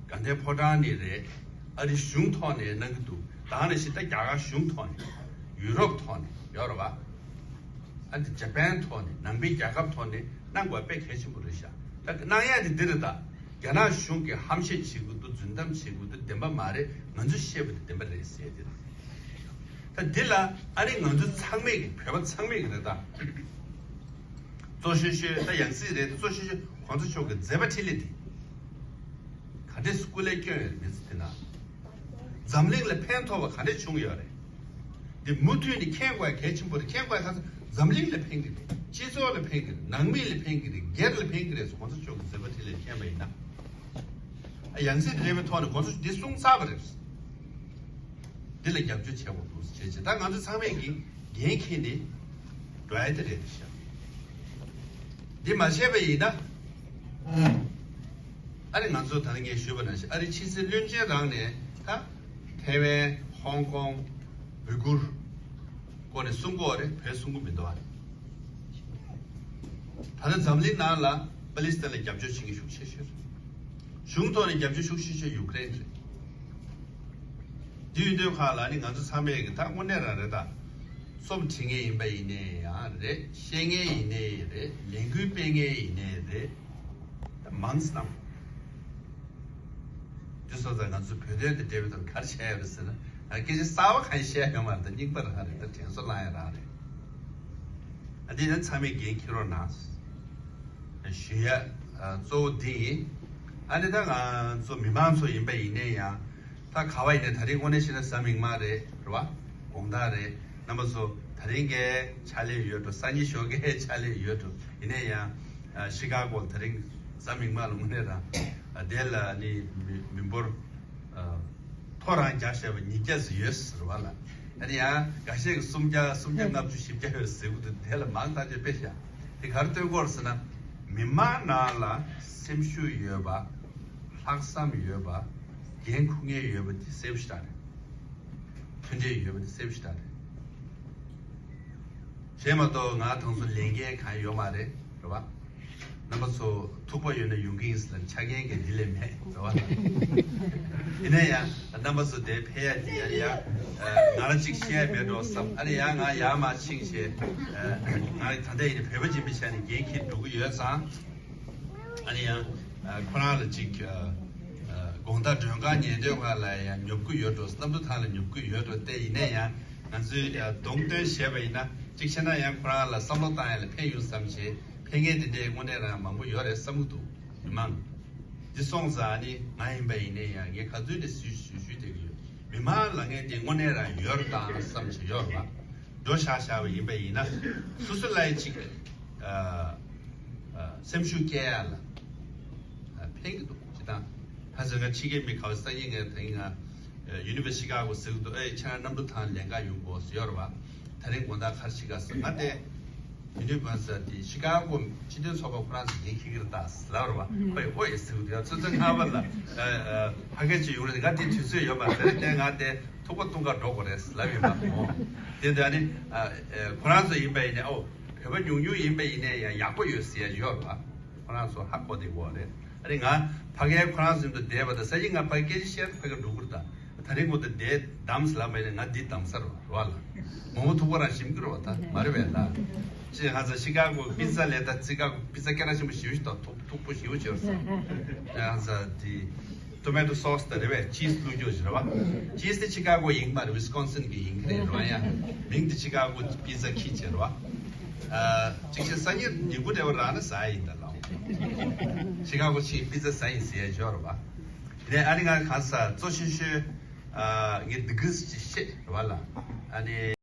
དགའ་ལྡན་ཕོ་བྲང་ནས་རེད། ཨ་རི་གཞུང་ཐོག་ནས་གནང་གི་འདུག་ད་ནང་བཞིན་ད་རྒྱ་གར་གཞུང་ཐོག་ནས་ཡུ་རོབ་ཐོག་ནས་ཡོད་རེད་བ། ཨ་ནི་ཇ་པན་ཐོག་ནས་ནང་པའི་རྒྱལ་ཁབ་ཐོག་ནས་གནང་དགོས་པ་དཔེ་གལ་ཆེན་པོ་རེད་ཤག་ད་གནང་ཡ་དེ་འདི་རེད་ད། རྒྱ་ནག་གཞུང་གིས་ཧམ་བཤད་བྱེད་དགོས་འདུག་རྫུན་གཏམ་བྱེད་དགོས་འདུག་བདེན་པ་མ་རེད། ང་ཚོས་བཤད་པ་དེ་བདེན་པ་རེད་ཟེར་དེ་རེད། ད་འདི་ལ་ཨ་ནི་ང་ཚོ་ཚང་མས་ཀྱི་བོད་པ་ཚང་མས་ཀྱི་རེད་ད། གཙོ་ཤོས་ཤོས་ད་ཡང་སྲིད་རེད་དེ་གཙོ་ཤོས་ཤོས་གོང་ས་མཆོག་གི་མཛད་པ་འཕྲིན་ལས་དེ། ག་འདྲས་སྐུ་ལས་བསྐྱོན་ཡོད་མི་ཚེ་དེ་ན། འཛམ་གླིང་ལ་ཕན་ཐོགས་པ་ག་འདྲས་བྱུང་ཡོད་རེད། འདི་མུ་མཐུད་ནས་མཁྱེན་དགོས་གལ་ཆེན་པོ་རེད། མཁྱེན་དགོས་གལ་ཆེན། འཛམ་གླིང་ལ་ཕན་གྱི་རེད། སྤྱི་ཚོགས་ལ་ཕན་གྱི་རེད། ནང་མི་ལ་ཕན་གྱི་རེད། སྒེར་ལ་ཕན་གྱི་རེད། གོང་ས་མཆོག་གི་མཛད་པ་འཕྲིན་ལས་མཁྱེན་པ་ཡིན་ན། ཡང་སྲིད་རེ་བའི་ཐོག་ནས་གོང་ས་མཆོག་འདི་གསུངས་ཚར་བ་རེད། འདི་ལ་རྒྱབ་སྐྱོར་བྱེད་དགོས་འདུག་ཟེར་བྱས་ད་ང་ཚོ་ཚང་མས་ཀྱི་འགན་འཁྱེར་ནས་འགྲོ་ཡ་དེ་རེད་ཤག་འདི་མ་བྱས་པ་ཡིན་ན། ཨ་རི་ང་ཚོ་ད་ནི་ངས་ཞུས་པ་ནང་བཞིན་ཨ་རི་ཕྱི་སྲིད་བློན་ཆེན་རང་ནས་ད་ཐའེ་ཝན་ཧོང་ཀོང་བྷི་གུར་སྐོར་ནས་གསུང་གི་ཡོད་རེད། བོད་གསུང་གི་མི་འདུག་ཨ། ད་ལྟ་འཛམ་གླིང་ནང་ལ་པ་ལི་སི་ཐན་ལ་རྒྱབ་སྐྱོར་བྱེད་མཁན་ཤུགས་ཆེ་ཤོས་རེད། གཞུང་ཐོག་ནས་རྒྱབ་སྐྱོར་ཤུགས་ཆེ་ཤོས་ཡུ་ཀེ་རེན་རེད། འདི་ཡོད་དུས་ཁག་ལ་ནི་ང་ཚོ་ཚང་མས་ཀྱི་ད་དངོས་གནས་རང་རེད་ད། རྩོམ་འབྲི་མཁན་ཡིན་པ་ཡིན་ནའི་ཡང་རེད། བཤད་མཁན་ཡིན་ནའི་རེད། ལས་འགུལ་སྤེལ་མཁན་ཡིན་ནའི་རེད། མང་ཙམ། དེ་སོང་ཙང་ང་ཚོ་བོད་དོན་དང་འབྲེལ་བའི་ཐོག་ག་རེ་བྱས་ཡོད་པ་ཟེར་ན། ཨ། སྐད་ཆ་གསར་པ་གང་ཡང་བཤད་ཡོད་མ་རེད། ད་རྙིང་པ་རང་རེད། ད་དྲན་གསོ་བླང་ཡ་རང་རེད། ཨ། འདི་ནི་ཚང་མས་འགན་འཁྱེར་རོགས་གནང་ཞུ་ཡ། ཨ། གཙོ་བོ་འདི་ཡིན། ཨ་ནི་ད་ང་ཚོ་མི་མང་ཚོ་ཡིན་པ་ཡིན་ནའི་ཡང་། ད་ག་བ་ཡིན་ནའི་ད་རིང་དངོས་གནས་བཤད་ན་གཟའ་མིག་དམར་རེད། རེད་བ། དགོང་དག་རེད། རྣམ་པ་ཚོ་ད་རིང་གའི་ཕྱག་ལས་ཡོད་འགྲོ། སང་ཉིན་ཞོགས་ཀའི་ཕྱག་ལས་ཡོད་འགྲོ། ཡིན་ནའི་ཡང་། ཨ། ཤི་ཀ་གོ་ད་རིང་གཟའ་མིག་དམར་ལ་དངོས་གནས་རང་། ཨ། དེ་ལ་ནི་མི་མི་འབོར། ཨ། ཐོ་རངས་རྒྱག་བཞག་པ་ཉིས་བརྒྱ་ཙམ་ཡོད་ཟེར་བ་ལ། ཨ་ནི་ཡང་འགའ་ཤས་ཀྱིས་སུམ་བརྒྱ། སུམ་བརྒྱ་ལྔ་བཅུ། བཞི་བརྒྱ་ཡོད་ཟེར་གི་འདུག། དེ་ལ་མང་ཐག་ཆོད་དཔེ་བཞག། དེ་ག་རེ་སྟོན་གྱི་ཡོད་རེད་ཟེར་ན། མི་མང་ནང་ལ་སེམས་ཤུགས་ཡོད་པ། ལྷག་བསམ་ཡོད་པ། འགན་འཁུར་མཁན་ཡོད་པ་དེ་གསལ་པོ་ཞེ་དྲག་རེད། མཐུན་སྒྲིལ་ཡོད་པ་དེ་གསལ་པོ་ཞེ་དྲག་རེད། གཞན་མ་གཏོགས་ང་དང་ཚོ་ལས་འགན་གང་ཡོད་མ་རེད། རེད་བ། རྣམ་པ་ཚོ་ཐུག་པ་ཡོད་ན་ཡོང་གི་ཡིན་ཟེར་ལབ། ཆ་རྐྱེན་གྱི་འདི་ལས་མེད། རེད་བ། ཡིན་ན་ཡང་རྣམ་པ་ཚོ་དེ་ཕེབས་ཡ་དེ་ཡང་ཡང་། ཨ། ང་རང་གཅིག་བཤད་ཡ་མེད་འགྲོ་བསམ། ཨ་ནི་ཡང་ང་ཡར་མར་ཕྱིན་བྱས། ཨ། ང་ད་ལྟ་ཡིན་ན་བོད་པ་ཡིན་པའི་ཆ་ནས་འགན་འཁྱེར་འགྲོ་གི་ཡོད་ཙང་། ཨ་ནི་ཡང་། ཨ། ཁོ་རང་ལ་ཅིག། ཨ། ཨ། དགོང་དག་མགྲོན་ཁང་ཉལ་དུས་སྒང་ལ་ཡང་ཉོབ་ཀྱི་ཡོད་འགྲོ། གནམ་གྲུ་ཐང་ལ་ཉོབ་ཀྱི་ཡོད་འགྲོ། དེ་ཡིན་ན་ཡང་ང་ཚོས། ཨ། གདོང་སྟོན་བྱས་པ་ཡིན་ན། གཅིག་བྱས་ན་ཡང་ཁོ་རང་ལ་བསམ་བློ་བཏང་ཡ་ལ་ཕན་ཡོང་བསམ་བྱས། ཕན་མཁན་དེ་འདྲའི་དངོས་གནས་རང་མང་པོ་ཡོད་རེད་བསམ་གྱི་འདུག། མི་མང་། འདི་སོང་ཙང་ཨ་ནི་ང་ཡིན་པ་ཡིན་ན་ཡང་ངས་ག་ཚོད་ནས་ཞུ་ཞུ་ཞུ་བསྡད་ཀྱི་ཡོད། མི་མང་ལབ་མཁན་དེ་དངོས་གནས་རང་ཡོད་རེད་དང་བསམ་བྱས་ཡོད་རེད་བ། འགྲོ་བཞག་བཞག་པ་ཡིན་པ་ཡིན་ན། སོ་སོ་ལ་ཡི་ཅིག། ཨ། ཨ། སེམས་ཤུགས་སྐྱེ་ཡ་ལ། ཨ། ཕན་གྱི་འདུག། ཅི་དང་། ཁ་སང་ང་ཕྱི་རྒྱལ་མི་ག་བ་སང་ཉིན་ངས་ད་ཡིན་ང་། ཨ། ཡུ་ནི་ཝར་སི་ཊི་ཤི་ཀ་གོ་ཟེར་གྱི་འདུག། ཨེ། ཁྱེད་རང་གནམ་གྲུ་ཐང་ལེན་ག་ཡོང་དགོས་ཟེར་ཡོད་རེད་བ། ད་རིང་དགོང་དག་ག་རེ་བྱེད་ག་ཟེར། ང་དེ་ཡུ་ནི་ཝར་སི་ཊི་ཤི་ཀ་གོ་སྤྱི་མཐུན་ཚོགས་པ་ཁོ་རང་ཚོ་འགན་འཁྱེར་གྱི་རེད་ད་ཟེར་ལབ་རེད་བ། ཁོས་ཨོ་ཡེ་ཟེར་གྱི་འདུག། ཡང་ཆུ་ཚོད་ལྔ་པ་ལ། ཨ། ཨ། ཕ་གི་ཅིག་ཡོང་རེད། ང་དེ་དུས་ཚོད་ཡོད་མ་རེད། དེ་ང་དེ་ཐུག་པ་འཐུང་ག་འགྲོ་དགོས་རེད་ལབ་ཡོད་པ། འོ། དེ་འདྲ་ནི། ཨ། ཨེ། ཁོ་རང་ཚོ་ཡིན་པ་ཡིན་ནའི། ཨོ། བོད་པ་ཉུང་ཉུང་ཡིན་པ་ཡིན་ནའི་ཡང་ཡག་པོ་ཡོད་ཟེར་ཡ་ཡོད་རེད་བ། ཁོ་རང་ཚོ་ཧ་གོ་བསྡད་ཡོད་རེད། ཨ་ནི་ང་ཕ་གིར་ཁོ་རང་ཚོ་མཉམ་དུ་བསྡད་པ་དང་། སང་ཉིན་ང་ཕ་གིར་སྐད་ཆ་བཤད་ན་ཕ་གིར་འགྲོ་གི་རེད་ད། ད་རིང་ཁོ་དང་བསྡད་གདམ་ཟེར་ལབ་པ་ཡིན་ན་ང་འདི་གདམ་ས་རེད་བ། མོག་མོག་ཐུག་པ་རང་ཞིམ་གི་རེད་བ། ད་མ་རེད་པས་ད། ཅི་ཧ་ས་ཤི་ཀ་གོ་པི་ཛ་ལས་ད་ཅི་ཀ་གོ་པི་ཛ་སྐད་གྲགས་ཆེན་པོ་ཞེ་པོ་ཞིག་དང་ཐུག་ཐུག་པོ་ཞེ་པོ་ཅིག་ཡོད་ས། ཧ་ས་དེ། ཊོ་མེ་ཊོ་སོ་སི་དང་རེད་པས། ཅིས་བླུགས་རྒྱུ་ཞིག་རེད་བ། ཅིས་དེ་ཤི་ཀ་གོ་ཡིན་མ་རེད། ཝི་སི་ཀོན་སིན་གི་ཡིན་གི་རེད་རོ། ཡ། མིང་དེ་ཤི་ཀ་གོ་པི་ཛ་ཁི་ཅེ་རེད་བ། ཨ། ཅིག་ཤི་སང་ཉིན་ཉིན་གུང་འདྲ་བོ་རག་ན་ཟ་ཡ་ཡིན་ད་ལགས། ཤི་ཀ་གོ་ཕྱིན་པི་ཛ་ཟ་ཡིན་ཟེར་ཡ་ཅིག་ཡོད་རེད་བ། དེ་ནས་ཨ་ནི་ང་གང་ཟ་གཙོ་ཆེ་ཤོས། ཨ། ངས་འདི་གིས་ཅིག་བཤད་རེད་བ་ལ། ཨ་ནི།